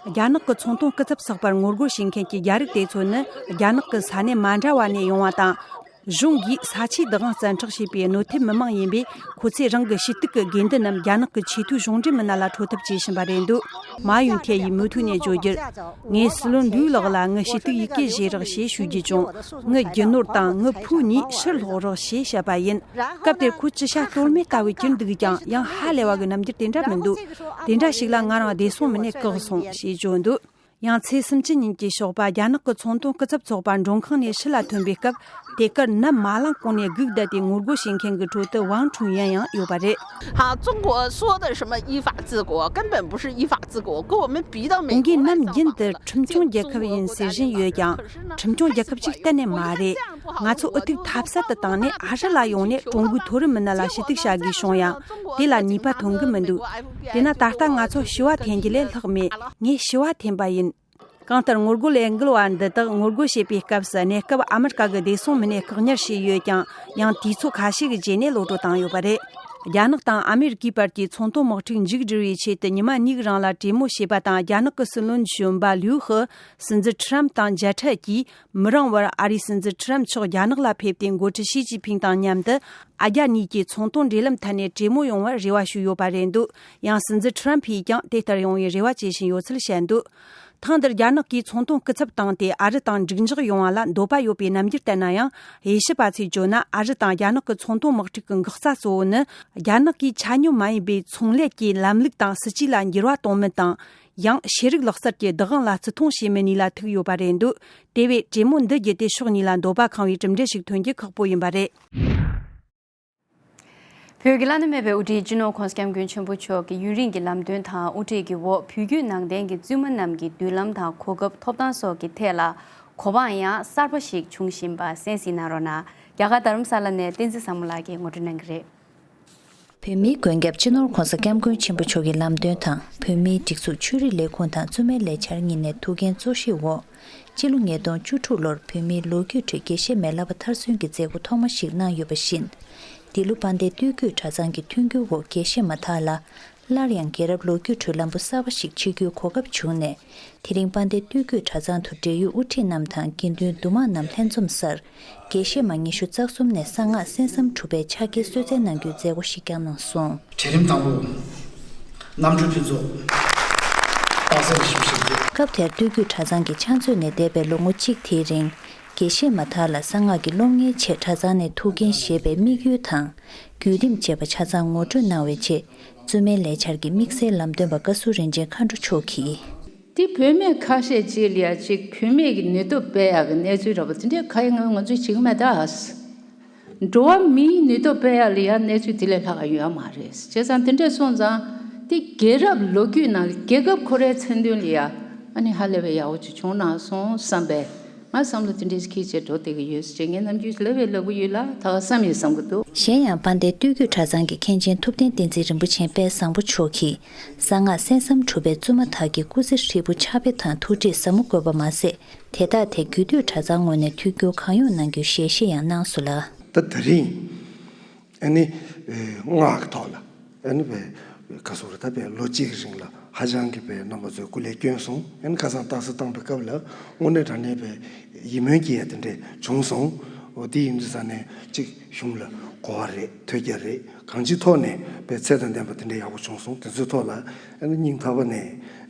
རྒྱ་ནག་གི་ཚོང་དོན་སྐུ་ཚབ་ཚོགས་པར་ངོ་རྒོལ་བྱེད་མཁན་གྱི་རྒྱ་རིགས་དེ་ཚོ་ནི། རྒྱ་ནག་གི་ས་གནས་མ་འདྲ་བ་ནས་ཡོང་བ་དང་། གཞུང་གིས་ས་ཆའི་བདག་དབང་བཙན་འཕྲོག་བྱས་པའི་གནོད་ཐེབས་མི་མང་ཡིན་པས། ཁོ་ཚོས་རང་གི་ཞུ་གཏུག་གི་དགོས་འདུན་རྣམས་རྒྱ་ནག་གི་ཆེས་མཐོའི་གཞུང་འབྲེལ་མི་སྣ་ལ་འཕྲོད་ཐབས་བྱེད་བཞིན་པ་རེད་འདུག་མཱ་ཡུན་ཐེ་ཡིས་མུ་མཐུད་ནས་བརྗོད་རྒྱུར། ངས་སྲིད་བློན་ལུའུ་ལགས་ལ་ངའི་ཞུ་གཏུག་ཡི་གེ་བཞེས་རོགས་ཞེས་ཞུ་རྒྱུ་བྱུང་། ངའི་རྒྱུ་ནོར་དང་ངའི་ཕུའུ་གཉིས་ཕྱིར་སློག་རོགས་ཞེས་བཤད་པ་ཡིན། སྐབས་དེར་ཁོ་ཅི་བྱ་གཏོལ་མེད་ལྟ་བུ་གྱུར་འདུག་ཀྱང་། ཡང་ཧ་ལས་པ་གི་རྣམ་འགྱུར་དེ་འདྲ་མི་འདུག་དེ་འདྲ་ཞིག་ལ་ང་རང་བདེ་སྲུང་མི་སྣས་བཀག་སོང་ཞེས་བརྗོད་འདུག་ཡང་ཚེས་སུམ་ཅུ་ཉིན་གྱི་ཞོགས་པ། རྒྱ་ནག་གི་ཚོང་དོན་སྐུ་ཚབ་ཚོགས་པ་མགྲོན་ཁང་ནས་ཕྱི་ལ་ཐོན་པའི་སྐབས། དེ་གར་ནམ་མ་ལངས་གོང་ནས་སྒུག་བསྡད་དེ་ངོ་རྒོལ་བྱེད་མཁན་གྱི་ཁྲོད་དུ་ཝང་ཁྲུང་ཡན་ཡང་ཡོད་པ་རེད། 哈，中国说的什么依法治国，根本不是依法治国，跟我们比都没。 ཁོང་གིས་ནམ་རྒྱུན་དུ་ཁྲིམས་སྐྱོང་རྒྱལ་ཁབ་ཡིན་ཟེར་བཞིན་ཡོད་ཀྱང་། ཁྲིམས་སྐྱོང་རྒྱལ་ཁབ་ཅིག་གཏན་ནས་མ་རེད། ང་ཚོ་འུ་ཐུག་ཐབས་ཟད་དུ་བཏང་ནས་ཨ་རི་ལ་ཡོང་ནས་ཀྲུང་གོའི་མཐོ་རིམ་མི་སྣ་ལ་ཞུ་གཏུག་བྱ་དགོས་བྱུང་ཡང་། དེ་ལ་ནུས་པ་ཐོན་གི་མི་འདུག་དེས་ན་ད་ལྟ་ང་ཚོ་ཞུ་བ་འཐེན་རྒྱུ་ལས་ལྷག་མེད། ངས་ཞུ་བ་འཐེན་པ་ཡིན། གང་ལྟར་ངོ་རྒོལ་ལས་འགུལ་བ་འདི་དག་ངོ་རྒོལ་བྱེད་པའི་སྐབས་སུ། གནས་སྐབས་ཨ་མི་རི་ཀ་གི་བདེ་སྲུང་མི་སྣས་བཀག་ཉར་བྱས་ཡོད་ཀྱང་། ཡང་དུས་ཚོད་ཁ་ཤས་ཀྱི་རྗེས་ནས་གློད་བཀྲོལ་བཏང་ཡོད་པ་རེད། རྒྱ་ནག་དང་ཨ་མི་རི་ཀའི་བར་གྱི་ཚོང་དོན་དམག་འཁྲུག་མཇུག་སྒྲིལ་བའི་ཆེད་དུ། ཉི་མ་གཉིས་ཀྱི་རིང་ལ་གྲོས་མོལ་བྱས་པ་དང་། རྒྱ་ནག་གི་སྲིད་བློན་གཞོན་པ་ལིའུ་ཧེ་སྲིད་འཛིན་ཁྲི་རམ་དང་མཇལ་འཕྲད་ཀྱིས། མི་རིང་བར་ཨ་རིའི་སྲིད་འཛིན་ཁྲི་རམ་མཆོག་རྒྱ་ནག་ལ་ཕེབས་ཏེ། འགོ་ཁྲིད་ཞི་ཅིན་ཕིང་དང་མཉམ་དུ། ཨ་རྒྱ་གཉིས་ཀྱི་ཚོང་དོན་འབྲེལ་ལམ་ཐད་ནས་གྲོས་མོལ་ཡོང་བར་རེ་བ་ཞུས་ཡོད་པ་རེད་འདུག་ཡང་སྲིད་འཛིན་ཁྲི་རམ་ཕིས་ཀྱང་དེ་ལྟར་ཡོང་བའི་རེ་བ་བྱེད་བཞིན་ཡོད་ཚུལ་བཤད་འདུག་ཐེངས་འདིར་རྒྱ་ནག་གིས་ཚོང་དོན་སྐུ་ཚབ་བཏང་སྟེ། ཨ་རི་དང་འགྲིག་འཇགས་ཡོང་བ་ལ་འདོད་པ་ཡོད་པའི་རྣམ་འགྱུར་བསྟན་ན་ཡང་། དབྱེ་ཞིབ་པ་ཚོས་བརྗོད་ན། ཨ་རི་དང་རྒྱ་ནག་གི་ཚོང་དོན་དམག་འཁྲུག་གི་འགག་རྩ་གཙོ་བོ་ནི། རྒྱ་ནག་གིས་ཆ་སྙོམས་མ་ཡིན་པའི་ཚོང་ལས་ཀྱི་ལམ་ལུགས་དང་སྲིད་ཇུས་ལ་འགྱུར་བ་གཏོང་མིན་དང་། ཡང་ཤེས་རིག་ལག་རྩལ་གྱི་བདག་དབང་ལ་བརྩི་མཐོང་བྱེད་མིན་གཉིས་ལ་ཐུག་ཡོད་པ་རེད་འདུག་དེ་བས་གྲོས་མོལ་འདི་བརྒྱུད་དེ་ཕྱོགས་གཉིས་ལ་འདོད་པ་ཁེངས་བའི་གྲུབ་འབྲས་ཤིག་ཐོན་རྒྱུ་ཁག་པོ་ཡིན་པ་རེད། བོད་ཀྱི་བླ་ན་མེད་པའི་དབུ་ཁྲིད་སྤྱི་ནོར་༸གོང་ས་༸སྐྱབས་མགོན་ཆེན་པོ་མཆོག་གི་ཡུན་རིང་གི་ལམ་སྟོན་དང་དབུ་ཁྲིད་ཀྱི་འོག་བོད་བརྒྱུད་ནང་བསྟན་གྱི་བཙུན་མ་རྣམས་ཀྱི་མདུན་ལམ་དང་གོ་སྐབས་ཐོབ་ཐང་སོགས་ཀྱི་ཐད་ལ་གོ་འཕང་ཡང་གསར་པ་ཞིག་འབྱུང་བཞིན་པ་གསན་གཟིགས་གནང་རོགས་གནང་། རྒྱ་གར་རྡ་རམ་ས་ལ་ནས་བསྟན་འཛིན་བཟང་མོ་ལགས་ཀྱིས་ངོ་སྤྲོད་གནང་གི་རེད། བོད་མིའི་མགོན་སྐྱབས་སྤྱི་ནོར་༸གོང་ས་༸སྐྱབས་མགོན་ཆེན་པོ་མཆོག་གི་ལམ་སྟོན་དང་། བོད་མིའི་སྒྲིག་འཛུགས་ཆོས་རིག་ལས་ཁུངས་དང་བཙུན་མའི་ལས་འཆར་གཉིས་ནས་ཐུགས་འགན་གཙོ་བཞེས་འོག་སྤྱི་ལོ་ཉིས་སྟོང་བཅུ་དྲུག་ལོར་བོད་མིའི་ལོ་རྒྱུས་ཁྲོད་དགེ་བཤེས་མའི་བསླབ་པ་མཐར་སོན་གྱི་མཛད་སྒོ་ཐོག་མ་ཞིག་གནང་ཡོད་པ་བཞིན། འདི་ལོ་དཔལ་ལྡན་སྟོད་བརྒྱུད་གྲྭ་ཚང་གི་མཐུན་འགྱུར་འོག་དགེ་བཤེས་མ་དག་ལ་སླར་ཡང་རྒྱལ་རབས་ལོ་རྒྱུས་ཁྲོད་ལམ་བུ་གསར་པ་ཞིག་ཕྱེ་རྒྱུའི་གོ་སྐབས་བྱུང་ནས། དེ་རིང་དཔལ་ལྡན་སྟོད་བརྒྱུད་གྲྭ་ཚང་དུ་འབྲེལ་ཡོད་དབུ་ཁྲིད་རྣམས་དང་དགེ་འདུན་འདུས་མང་རྣམས་ལྷན་འཛོམས་སར། དགེ་བཤེས་མ་ཉི་ཤུ་རྩ་གསུམ་ནས་གསང་སྔགས་གསན་བསམ་གྲུབ་པའི་ཕྱག་འཁྱེར་གསོལ་སྩལ་གནང་རྒྱུའི་མཛད་སྒོ་ཞིག་ཀྱང་གནང་སོང་། གྲལ་རིམ་དང་པོ། རྣམ་གྲོལ་ཕུན་ཚོགས། རྟགས་གསལ་ཞིབ་ཞིབ་རྒྱས། སྐབས་དེར་སྟོད་བརྒྱུད་གྲྭ་ཚང་གི་ཕྱག་མཛོད་ནས་འདས་པའི་ལོ་ངོ་གཅིག་དེའི་རིང་། དགེ་བཤེས་མ་དག་ལ་གསང་སྔགས་ཀྱི་སློབ་གཉེར་ཆེད་གྲྭ་ཚང་ནས་ཐུགས་འགན་བཞེས་པའི་དམིགས་ཡུལ་དང་། བརྒྱུད་རིམ་བཅས་པ་ཆ་ཚང་ངོ་སྤྲོད་གནང་བའི་རྗེས། བཙུན་མའི་ལས་འཆར་གྱི་དམིགས་བསལ་ལམ་སྟོན་པ་བཀའ་ཟུར་རིན་ཆེན་མཁའ་འགྲོ་མཆོག་གིས། དེ་བུད་མེད་ཁ་ཤས་ཅིག་ལ་ཡ་ཅིག་བུད་མེད་ཀྱི་ནུས་སྟོབས་སྤེལ་ཡག་གི་གནས་ཚུལ་འདྲ་པོ་དེ་འདྲའི་ཁ་ཡ་ང་ང་ཚོས་བྱེད་ཀྱི་མེད་ད། འགྲོ་བ་མིའི་ནུས་སྟོབས་སྤེལ་ཡག་ལ་ཡ་གནས་ཚུལ་དེ་ལས་ལྷག་ག་ཡོད་མ་རེད། བྱས་ཙང་དེ་འདྲས་སོང་ཙང་དེ་རྒྱལ་རབས་ལོ་རྒྱུས་ནང་ལ་རྒྱལ་ཁབ་ཁོ་རའི་མཚན་དོན་ལ་ཡ་ཨ་ནི་ཧ་ལས་པའི་ཡག་པོ་ཅིག་བྱུང་ན་སོང་བསམ་པས། ང་བསམ་བློ་དེ་འདྲས་ཁྱེད་ཅེས་འགྲོ་བསྡད་ཀྱི་ཡོད་ཟེར་ངས་ནམ་རྒྱུན་ལབ་པའི་ལབ་གི་ཡོད་ལ་ད་ག་བསམ་ཡོད་བསམ་གི་འདུག་གཞན་ཡང་དཔལ་ལྡན་སྟོད་བརྒྱུད་གྲྭ་ཚང་གི་མཁན་ཆེན་ཐུབ་བསྟན་བསྟན་འཛིན་རིན་པོ་ཆེ་དཔལ་བཟང་པོ་མཆོག་གིས། གསང་སྔགས་གསན་བསམ་གྲུབ་པའི་བཙུན་མ་དག་གི་སྐུ་ཚེ་ཧྲིལ་པོ་ཕྱག་དཔེ་དང་ཐུགས་ཁྲིད་ཟབ་མོ་དགོས་པ་མ་ཟད། དེ་དག་དེ་རྒྱུད་སྟོད་གྲྭ་ཚང་ངོས་ནས་མཐུན་འགྱུར་གང་ཡོང་གནང་རྒྱུའི་ཞལ་བཞེས་ཡང་གནང་སོང་ལ། ད་དེ་རིང་ཨ་ནི་སྔགས་ཀྱི་ཐོག་ལ་ཨ་ནི་བའི་ག་སོགས་རེད། ད་བའི་ལོ་གཅིག་གི་རིང་ལ་ཧ་ཅང་གི་བའི་རྣམ་པ་ཚོས་སྐུ་ལས་བསྐྱོན་སོང་། ཨ་ནི་ཁ་སང་རྟགས་གསལ་བཏང་པའི་སྐབས་ལ་དངོས་གནས་དྲང་གནས་བའི་ཡིད་སྨོན་སྐྱེ་ཡ་དེ་འདྲས་བྱུང་སོང་། འོ་དེ་ཡིན་དུས་ཙང་ནས་གཅིག་གཞུང་ལ་གོ་བ་རེད། ཐོས་རྒྱ་རེད། གང་ཅིའི་ཐོག་ནས་བའི་ཚད་དང་ལྡན་པ་དེ་འདྲས་ཡག་པོ་བྱུང་སོང་། དེ་ཚོའི་ཐོག་ལ་ཨ་ནི་སྙིང་ཐག་པ་ནས་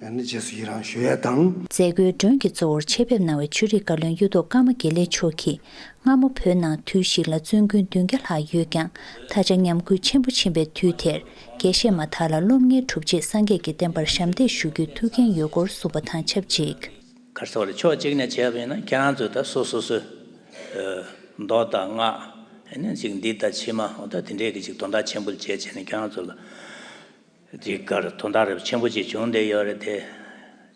ཨ་ནི་རྗེས་སུ་ཡི་རང་ཞུ་ཡ་དང་། མཛད་སྒོའི་མགྲོན་གྱི་གཙོ་བོར་ཆེད་ཕེབས་གནང་བའི་ཆོས་རིག་བཀའ་བློན་གཡུ་ཐོག་ཀརྨ་དགེ་ལེགས་མཆོག་གིས། སྔ་མོ་བོད་ནང་དུས་ཤིག་ལ་བཙུན་དགོན་བདུན་བརྒྱ་ལྷག་ཡོད་ཀྱང་། ད་ཆ་ཉམས་རྒུད་ཆེན་པོ་ཕྱིན་པའི་དུས་དེར། དགེ་བཤེས་མ་དག་ལ་སློབ་གཉེར་སྒྲུབ་ཆེད་སངས་རྒྱས་ཀྱི་བསྟན་པར་ཞབས་འདེགས་ཞུ་རྒྱུའི་ཐུགས་འགན་ཡོད་སྐོར་གསུངས་པ་དང་ཆབས་ཅིག། ག་རེ་ཟེར་བ་རེད། ཕྱོགས་གཅིག་ནས་བྱས་པ་ཡིན་ན་ཁྱེད་རང་ཚོས་ད་སོ་སོ་སོའི་མདོ་དང་སྔགས་ཨ་ནི་ཅིག་འདི་ལྟ་ཕྱི་མ་འོ་ད་དེ་འདྲས་ཀྱི་ཅིག་དོན་དག་ཆེན་པོ་བྱས་བྱས་ནས་ཁྱེད་རང་ཚོ་ལ། དེ་གར་དོན་དག་རེ་ཆེན་པོ་ཅིག་བྱུང་བསྡད་ཡོད་རེད་དེ།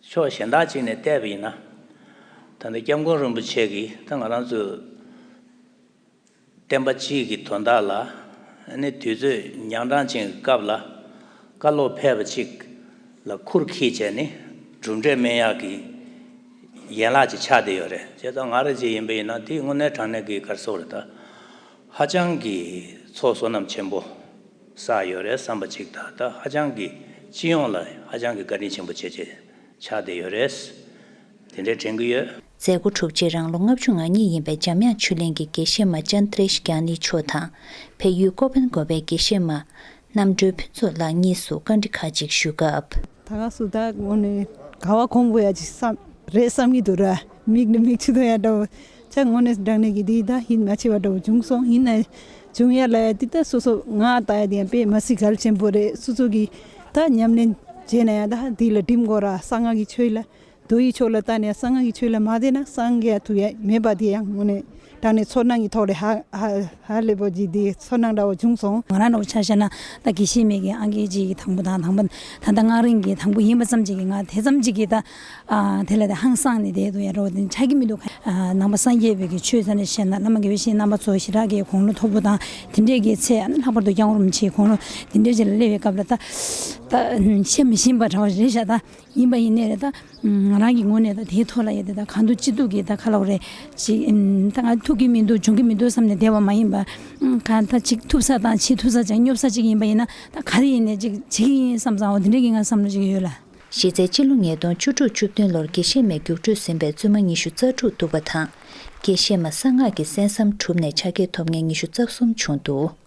ཕྱོགས་གཞན་དག་ཅིག་ནས་བལྟས་པ་ཡིན་ན། ད་ལྟ་སྐྱབས་མགོན་རིན་པོ་ཆེ་གིས་ད་ང་རང་ཚོའི་བསྟན་པ་སྤྱིའི་གི་དོན་དག་ལ་ཨ་ནི་དུས་ཚོད་ཉག་ཕྲ་ཅན་གྱི་སྐབས་ལ་བཀའ་སློབ་ཕེབས་པ་ཅིག་ལ་ཁུར་འཁྱེར་བྱས་ནས་གྲུབ་འབྲས་སྨིན་ཡག་གི་ཡན་ལག་ཅིག་ཆགས་བསྡད་ཡོད་རེད། བྱས་ཙང་ང་རང་ཅིག་ཡིན་པ་ཡིན་ན་དེ་དངོས་གནས་དྲང་གནས་ཀྱི་ག་རེ་ཟེར་དགོས་རེད། ད་ཧ་ཅང་གི་ཚོགས་བསོད་ནམས་ཆེན་པོ་བསགས་ཡོད་རེད་བསམ་པ་ཅིག་དང་། ད་ཧ་ཅང་གི་སྤྱི་ཡོངས་ལ་ཧ་ཅང་གི་བཀའ་དྲིན་ཆེན་པོ་བྱས་བྱས་ཆགས་བསྡད་ཡོད་རེད། དེ་འདྲའི་དྲན་གྱི་ཡོད། མཛད་སྒོ་གྲུབ་རྗེས་རང་ལོ་ལྔ་བཅུ་ང་གཉིས་ཡིན་པའི་འཇམ་དབྱངས་ཆོས་གླིང་གི་དགེ་བཤེས་མ་ཅན་ཏྲེཤ་ཀྱ་ནི་མཆོག་དང་། བལ་ཡུལ་ཀོ་པན་གོ་པའི་དགེ་བཤེས་མ་རྣམ་གྲོལ་ཕུན་ཚོགས་ལགས་གཉིས་སུ་བཀའ་འདྲི་ཁག་ཅིག་ཞུས་སྐབས། ད་ག་སུ་ད་དངོས་གནས་ག་བ་གོང་བུ་ཡ་ཅིག་བསམ་རེད་བསམ་གྱི་འདུག་ར། མིག་ནས་མིག་ཆུ་ཐོན་ཡ་འདྲ་བོ། ཅག་དངོས་གནས་དྲང་གནས་ཀྱི་འདི་ད་ཡིད་མ་ཆེས་པ་འདྲ་བོ་བྱུང་སོང་། ཡིན་ན་བྱུང་ཡ་ལ་ཡ་འདི་ད་སོ་སོ་ང་ལྟ་ཡ་འདི་ཡང་དཔེ་མ་སྲིད་གལ་ཆེན་པོ་རེད། སོ་སོ་གི་ད་ཉམས་ལེན་བྱས་ན་ཡང་ད་འདི་ལ་འགྲིམ་དགོས་ར། གསང་སྔགས་ཀྱི་ཆོས་ལ་མདོ་ཡི་ཕྱོགས་ལ་ལྟ་ནས་གསང་སྔགས་ཀྱི་ཆོས་ལ་མ་བསྡད་ན་སངས་རྒྱས་ཐུབ་ཡ་མེད་པ་འདི་ཡང་དངོས་གནས་དྲང་གནས་ཚོར་སྣང་གི་ཐོག་ལས་ཧ་ཧ་ཧ་ལས་པོ་ཅིག་འདི་ཚོར་སྣང་འདྲ་བོ་བྱུང་སོང་། ང་རང་འདྲ་བོ་ཆ་བཞག་ན་ད་དགེ་བཤེས་མའི་གི་ཨང་ཀི་གཅིག་གི་དང་པོ་དང་དང་པོ་ད་ལྟ་སྔགས་རིང་གི་དང་པོ་ཡིན་པ་ཙམ་ཅིག་གིས་ང་དེ་ཙམ་ཅིག་གིས་ད། ཨ་དེ་ལ་དེ་ཧང་སངས་ནས་བསྡད་འདུག་ཡ་རོ། དེ་ཆགས་ཀྱི་མི་འདུག་ཨ་ནང་པ་སངས་རྒྱས་པའི་གི་ཆོས་ས་ནས་བཤད་ན་བླ་མ་དགེ་བའི་བཤེས་རྣམ་པ་ཚོ་ཞེ་དྲག་གི་དགུང་ལོ་མཐོ་པོ་དང་དེ་འདྲས་ཀྱི་ཚད། ཨ་ནི་ལྷག་པར་དུ་སྐྱབས་མགོན་རིན་པོ་ཆེའི་དགུང་ལོ་དེ་འདྲས་ཅིག་ལ་སླེབས་པའི་སྐབས་ལ་ད་ད་བཤད་མི་ཤེས་པ་འདྲ་བ་རེད་ཤག་ད་ཡིན་པ་ཡིན་ནའི་རེད། ད་ང་རང་གི་ངོས་ནས་ད་དེའི་ཐོག་ལ་ཡ་དེ་ད་གང་ཐུབ་ཅི་ཐུབ་ཀྱིས་ད་ག་ལབ་རེད་ཅིག་ད་ང་ཐུབ་ཀྱི་མི་འདུག་འབྱུང་གི་མི་འདུག་བསམ་ནས་བསྡད་པ་མ་ཡིན་པ། གང་ད་ཅིག་ཐུབ་ས་དང་བྱེད་ཐུབ་ས་ཅིག་སྙོབ་ས་ཅིག་ཡིན་པ་ཡིན་ན་ད་ག་རེ་ཡིན་ནའི་ཅིག་བྱེད་ཀྱི་ཡིན་བསམ་བསམ་འོ་དེ་འདྲས་ཀྱི་ང་བསམ་བློ་ཅིག་ཡོད་ལ། གཞི་རྩའི་སྤྱི་ལོ་ཉིས་སྟོང་བཅུ་དྲུག་བཅུ་བདུན་ལོར་དགེ་བཤེས་མའི་རྒྱུགས་སྤྲོད་ཟིན་པའི་བཙུན་མ་ཉི་ཤུ་རྩ་དྲུག་འདུག་པ་དང་། དགེ་བཤེས་མ་གསང་སྔགས་ཀྱི་གསན་བསམ་གྲུབ་ནས་ཕྱག་འཁྱེར་ཐོབ་མཁན་ཉི་ཤུ་རྩ་གསུམ་བྱུང་འདུག་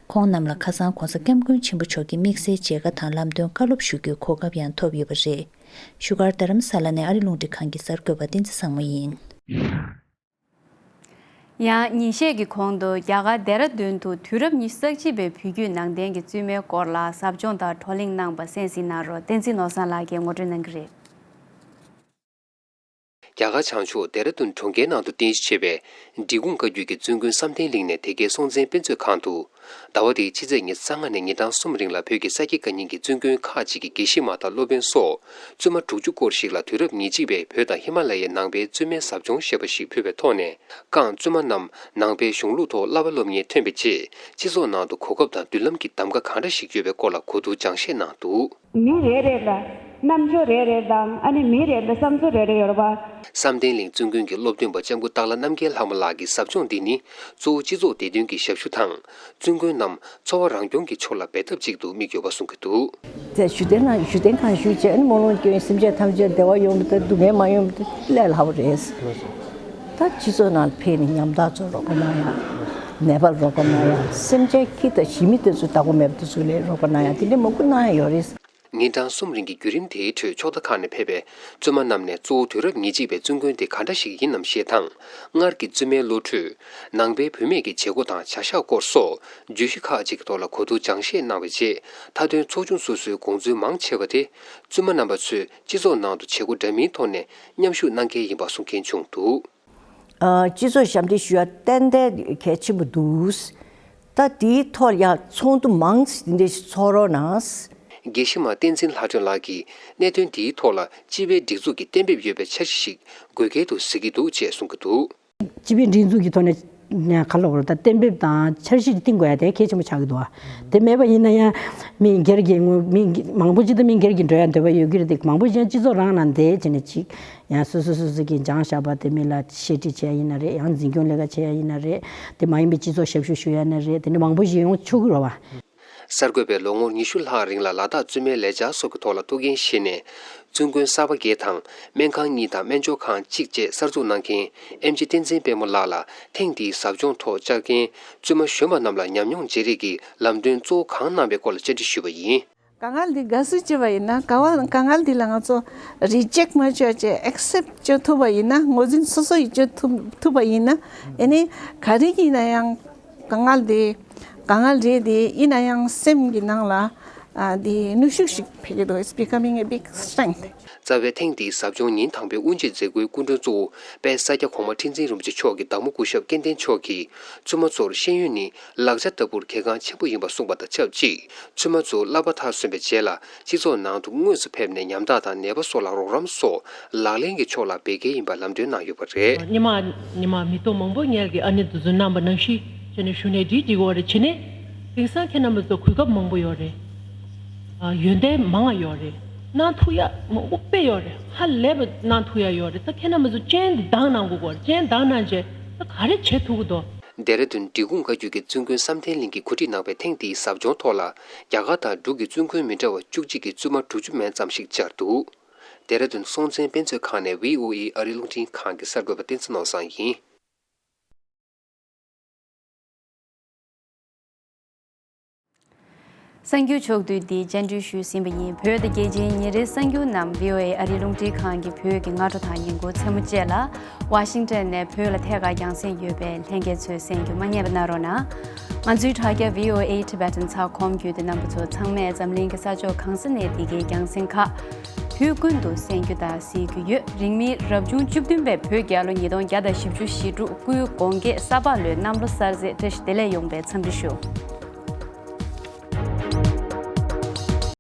ཁོང་རྣམས་ལ་ཁ་སང་༸གོང་ས་༸སྐྱབས་མགོན་ཆེན་པོ་མཆོག་གི་དམིགས་བསལ་མཇལ་ཁ་དང་ལམ་སྟོན་བཀའ་སློབ་ཞུ་རྒྱུའི་གོ་སྐབས་ཡང་ཐོབ་ཡོད་པ་རེད། བཞུགས་སྒར་རྡ་རམ་ས་ལ་ནས་ཨ་རི་རླུང་འཕྲིན་ཁང་གི་གསར་འགོད་པ་བསྟན་འཛིན་བཟང་མོ་ཡིན། ཡང་ཉིན་ཤས་ཀྱི་གོང་དུ་རྒྱ་གར་ལྡེ་ར་ལྡུན་དུ་དུས་རབས་ཉི་ཤུ་རྩ་གཅིག་པའི་བོད་བརྒྱུད་ནང་བསྟན་གྱི་བཙུན་མའི་སྐོར་ལ་ཟབ་སྦྱོང་དང་བགྲོ་གླེང་གནང་བ་གསན་གཟིགས་གནང་རོགས། བསྟན་འཛིན་ནོར་བཟང་ལགས་ཀྱིས་ངོ་སྤྲོད་གནང་གི་རེད། རྒྱ་གར་བྱང་ཕྱོགས་ལྡེ་ར་ལྡུན་གྲོང་ཁྱེར་ནང་དུ་རྟེན་གཞི་བྱས་པའི་འབྲི་གུང་བཀའ་བརྒྱུད་ཀྱི་བཙུན་དགོན་བསམ་གཏན་གླིང་ནས་དེ་གའི་སྲོང་བཙན་དཔེ་མཛོད་ཁང་དུ། ཟླ་བ་འདིའི་ཕྱི་ཚེས་ཉི་ཤུ་རྩ་ལྔ་ནས་ཉིན་གྲངས་གསུམ་རིང་ལ་བོད་ཀྱི་ས་དགེ་བཀའ་རྙིང་གི་བཙུན་དགོན་ཁག་ཅིག་གི་དགེ་བཤེས་མ་དང་སློབ་དཔོན་སོགས་བཙུན་མ་དྲུག་ཅུ་སྐོར་ཞིག་ལ་དུས་རབས་ཉེར་གཅིག་པའི་བོད་དང་ཧི་མ་ལ་ཡའི་ནང་པའི་བཙུན་མའི་ཟབ་སྦྱོང་ཞེས་པ་ཞིག་ཕུལ་བའི་ཐོག་ནས། རྐང་བཙུན་མ་རྣམས་ནང་པའི་གཞུང་ལུགས་ཐོག་བསླབ་པ་སློབ་གཉེར་ཐོན་པའི་རྗེས། སྤྱི་ཚོགས་ནང་དུ་གོ་སྐབས་དང་མདུན་ལམ་གྱི་གདམ་ག་གང་འདྲ་ཞིག་ཡོད་པའི་སྐོར་ལ་གོ་བསྡུར་སྦྱང་བཤད་གནང་འདུག་མི་རེ་རེ་ལ་ རྣམ་དཔྱོད་རེ་རེ་དང་ཨ་ནི་མི་རེ་རེ་བསམ་ཚུལ་རེ་རེ་ཡོད་རེད་པ། བསམ་གཏན་གླིང་བཙུན་དགོན་གྱི་སློབ་སྟོན་པ་ལྕམ་སྐུ་སྟག་ལྷ་རྣམ་རྒྱལ་ལྷ་མོ་ལགས་ཀྱིས་ཟབ་སྦྱོང་འདི་ནི་གཙོ་བོ་སྤྱི་ཚོགས་བདེ་དོན་གྱི་ཞབས་ཞུ་དང་། བཙུན་དགོན་རྣམས་འཚོ་བ་རང་སྐྱོང་གི་ཕྱོགས་ལ་འབད་ཐབས་ཅིག་ཏུ་དམིགས་ཡོད་པ་གསུང་གི་འདུག། དེ་ཞུ་རྟེན་ན་ཞུ་རྟེན་གང་ཞུས་བྱས་ནས་སྨོན་ལམ་སྐྱོན་སེམས་ཅན་ཐམས་ཅད་བདེ་བ་ཡོང་བ་དང་སྡུག་བསྔལ་མ་ཡོང་བ་དང་སླད་ལྷག་པ་རེད། ད་སྤྱི་ཚོགས་ནང་ཕེབས་ནས་ཉམ་ཐག་ཚོར་རོགས་པ་གནང་ཡ། ནད་པར་རོགས་པ་གནང་ཡ། སེམས་ཅན་ཁྱི་དང་ཞི་མི་དེ་ཚོ་བདག་པོ་མེད་པ་དེ་ཚོ་ལ་རོགས་པ་གནང་ཡ་དེ་འདྲ་མང་པོ་གནང་ཡ་ཡོད་རེད། ཉིན་གྲངས་གསུམ་རིང་གི་བརྒྱུད་རིམ་དེའི་ཁྲོད་ཕྱོགས་མཐའ་ཁག་ནས་ཕེབས་པའི་བཙུན་མ་རྣམས་ནས་གཙོ་བོ་དུས་རབས་ཉེར་གཅིག་པའི་བཙུན་དགོན་དེ་ག་འདྲ་ཞིག་ཡིན་ནམ་ཞེས་དང་། སྔར་གྱི་བཙུན་མའི་བློ་གྲོས། ནང་པའི་བུད་མེད་ཀྱི་བྱེད་སྒོ་དང་བྱ་གཞག་སྐོར་སོགས་བརྗོད་གཞི་ཁག་ཅིག་གི་ཐོག་ལ་གོ་བསྡུར་སྦྱང་བཤད་གནང་བའི་རྗེས། མཐའ་དོན་ཚོགས་ཆུང་སོ་སོའི་དགོངས་ཚུལ་མང་ཆེ་བ་དེ། བཙུན་མ་རྣམ་པ་ཚོས་སྤྱི་ཚོགས་ནང་དུ་བྱེད་སྒོ་འདྲ་མིན་ཐོག་ནས་མཉམ་ཞུགས་གནང་མཁན་ཡིན་པ་གསུང་མཁན་བྱུང་འདུག། ཨ། སྤྱི་ཚོགས་ཞབས་འདེགས་ཞུ་ཡ་ཏན་ཏན་གལ་ཆེན་པོ་འདུག། ད་དེའི་ཐོག་ཡང་ཚོགས་འདུ་མང་ཙམ་འདི་འདྲ་ཞིག་ཚོགས་རོགས་གནང་། དགེ་བཤེས་མ་བསྟན་འཛིན་ལྷ་སྒྲོན་ལགས་ཀྱིས་གནད་དོན་འདིའི་ཐོག་ལ་སྤྱི་པའི་སྒྲིག་འཛུགས་ཀྱི་གཏན་འབེབས་ཡོད་པའི་འཆར་གཞི་ཞིག་དགོས་གལ་དུ་གཟིགས་ཀྱི་འདུག་ཅེས་གསུང་གི་འདུག། སྤྱི་པའི་སྒྲིག་འཛུགས་ཀྱི་ཐོག་ནས་ནས་ག་ལ་བར་ད་གཏན་འབེབས་དང་འཆར་གཞི་བཏིང་དགོས་ཡ་དེ་གལ་ཆེན་པོ་ཆགས་ཀྱི་འདུག་ཨ། དེ་མེད་པ་ཡིན་ན་ཡང་མི་སྒེར་གྱི་ངོ་མི་མང་པོ་ཅིག་ད་མི་སྒེར་གྱི་འགྲོ་ཡ་འདོད་པ་ཡོད་ཀྱི་རེད་དེ་མང་པོ་ཅིག་ཡང་སྤྱི་ཚོགས་རང་ནང་བསྡད་བྱས་ནས་ཅིག་ཡང་སོ་སོ་སོ་སོ་གིས་སྦྱངས་བཞག་པ་དེ་མི་ལ་བཤད་ཁྲིད་བྱེད་ཡ་ཡིན་ན་རེད། ཡང་འཛིན་སྐྱོང་ལས་ཀ་བྱེད་ཡ་ཡིན་ན་རེད། དེ་མ་ཡིན་པའི་སྤྱི་ཚོགས་ཞབས་ཞུ་ཞུ་ཡ་ན་རེད། དེ་འདྲ་མང་པོ་ཞིག་ཡོང་ཆོག་གི་རེད་བ། གསར་འགོད་པས་ལོ་ངོ་ཉི་ཤུ་ལྷག་རིང་ལ་ལ་དྭགས་བཙུན་མའི་ལས་འཆར་སོགས་ཀྱི་ཐོག་ལ་ཐུགས་འགན་བཞེས་ནས། བཙུན་དགོན་གསར་པ་བརྒྱད་དང་སྨན་ཁང་གཉིས་དང་སྨན་སྦྱོར་ཁང་གཅིག་བཅས་གསར་འཛུགས་གནང་མཁན་ཨེམ་ཆི་བསྟན་འཛིན་དཔལ་མོ་ལགས་ལ་ཐེངས་འདིའི་ཟབ་སྦྱོང་ཐོག་བཅར་མཁན་བཙུན་མ་གཞོན་པ་རྣམས་ལ་ཉམས་མྱོང་བརྗེ་རེས་ཀྱི་ལམ་སྟོན་གཙོ་བོ་གང་གནང་བའི་སྐོར་ལ་བཅར་འདྲི་ཞུས་པ་ཡིན། དཀའ་ངལ་འདི་དགའ་བསུ་བྱས་པ་ཡིན་ན་དཀའ་བ་དཀའ་ངལ་འདི་ལ་ང་ཚོ་རི་ཇེག་མ་བྱས་བྱས་ཨེག་སེབ་བྱེད་ཐུབ་པ་ཡིན་ན་ངོས་འཛིན་སོ་སོ་ཡིས་བྱེད་ཐུབ་ཐུབ་པ་ཡིན་ན་ཨེ་ནི་ག་རེ་ཡིན་ན་ཡང་དཀའ་ངལ་འདི་དཀའ་ངལ་རེད་དེ་ཡིན་ན་ཡང་སེམས་ཀྱི་ནང་ལ་ཨ་འདི་ནུས་ཤུགས་ཤིག་འཕེལ་གྱི་འདུག It's becoming a big strength. རྩ་བའི་ཐེངས་འདིའི་ཟབ་སྦྱོང་ཉིན་དང་པོའི་དབུ་འབྱེད་མཛད་སྒོའི་སྐུ་མགྲོན་གཙོ་བོ་དཔལ་ས་སྐྱ་གོང་མ་ཁྲི་འཛིན་རིན་པོ་ཆེ་མཆོག་གིས་བདག་མོ་སྐུ་ཞབས་སྐལ་ལྡན་མཆོག་གིས་བཙུན་མ་ཚོར་ཤེས་ཡོན་ནི་ལག་ཆ་ལྟ་བུར་གལ་འགངས་ཆེན་པོ་ཡིན་པ་གསུངས་པ་དང་ཆབས་ཅིག་བཙུན་མ་ཚོ་བསླབ་པ་མཐར་སོན་པའི་རྗེས་ལ་སྤྱི་ཚོགས་ནང་དུ་དངོས་སུ་ཕེབས་ནས་ཉམ་ཐག་དང་ནད་པ་སོགས་ལ་རོགས་རམ་སོགས་ལག་ལེན་གྱི་ཕྱོགས་ལ་འབད་གལ་ཡིན་པ་ལམ་སྟོན་གནང་ཡོད་པ་རེད། ཉི་མ་ཉི་མ་མི་ཐོག་མང་པོ་ངེད་ཀྱི་ཨ་ནེ་དེ་ཚོ་གནང་པ་ནང་བཞིན་བྱས་ནས་ཞུ་ནས་འགྲིག་འགྲིག་གི་ཡོད་རེད། བྱས་ནས་དེང་སང་ཁྱེད་རྣམ་པ་ཚོ་གོ་སྐབས་མང་པོ་ཡོད་རེད། ཨ་ཡོན་ཏན་མང་ང་ཡོད་རེད། གནང་ཐུབ་ཡ་མང་པོ་དཔེ་ཡོད་རེད། ཧ་ལས་པ་གནང་ཐུབ་ཡ་ཡོད་རེད། ད་ཁྱེད་རྣམ་པ་ཚོ་སྤྱན་འདི་དྭངས་གནང་དགོས་གོ་རེད། སྤྱན་དྭངས་གནང་རྗེས་ད་ག་རེ་བྱེད་ཐུབ་ཀྱི་འདུག་ལྡེ་ར་ལྡུན་འབྲི་གུང་བཀའ་བརྒྱུད་ཀྱི་བཙུན་དགོན་བསམ་གཏན་གླིང་གིས་གོ་སྒྲིག་གནང་བའི་ཐེངས་འདིའི་ཟབ་སྦྱོང་ཐོག་ལ་རྒྱ་གར་དང་འབྲུག་གི་བཙུན་དགོན་མི་འདྲ་བ་བཅུ་གཅིག་གི་བཙུན་མ་དྲུག་ཅུ་མན་ཙམ་ཞིག་བཅར་འདུག་ལྡེ་ར་ལྡུན་སྲོང་བཙན་དཔེ་མཛོད་ཁང་ནས་བྷི་ཨོ་ཨེ་ཨ་རིའི་རླུང་འཕྲིན་ཁང་གི་གསར་འགོད་པ་བསྟན་འཛིན་ནོར་བཟང་ཡིན། གསར་འགྱུར་ཕྱོགས་བསྡུས་འདི་སྙན་སྒྲོན་ཞུས་ཟིན་པ་ཡིན། བོད་དང་རྒྱལ་སྤྱིའི་ཉིན་རེའི་གསར་འགྱུར་རྣམས་བྷི་ཨོ་ཨེ་ཨ་རིའི་རླུང་འཕྲིན་ཁང་གི་བོད་ཀྱི་སྔ་དྲོ་དང་ཉིན་གུང་མཚན་མོ་བཅས་ལ་ཝ་ཤིང་ཊོན་ནས་བོད་ལ་ཐད་ཀར་རྒྱང་སྲིང་ཡོད་པའི་ལྷན་རྒྱས་ཚོས་གསན་རྒྱུ་མ་བསྙེལ་བ་གནང་རོགས་གནང་། ང་ཚོའི་དྲ་རྒྱ་བྷི་ཨོ་ཨེ་ཊི་བྷེ་ཊན་ཚགས་ཁོམ་བརྒྱུད་དེ་རྣམ་པ་ཚོ་ཚང་མས་འཛམ་གླིང་གི་ས་ཕྱོགས་གང་ས་ནས་འདི་གའི་རྒྱང་སྲིང་ཁག་དུས་ཀུན་ཏུ་གསན་རྒྱུ་དང་གཟིགས་རྒྱུ་ཡོད། རིང་མིན་རབ་བྱུང་བཅུ་བདུན་པའི་བོད་རྒྱལ་ལོ་ཉིས་སྟོང་བརྒྱ་དང་བཞི་བཅུ་ཞེ་དྲུག་སྐུའི་དགོངས་རྒྱས་ས་ཕག་ལོའི་གནམ་ལོ་གསར་ཚེས་བཀྲ་ཤིས་བདེ་ལེགས་ཡོང་བའི་འཚམས་འདྲི་ཞུ།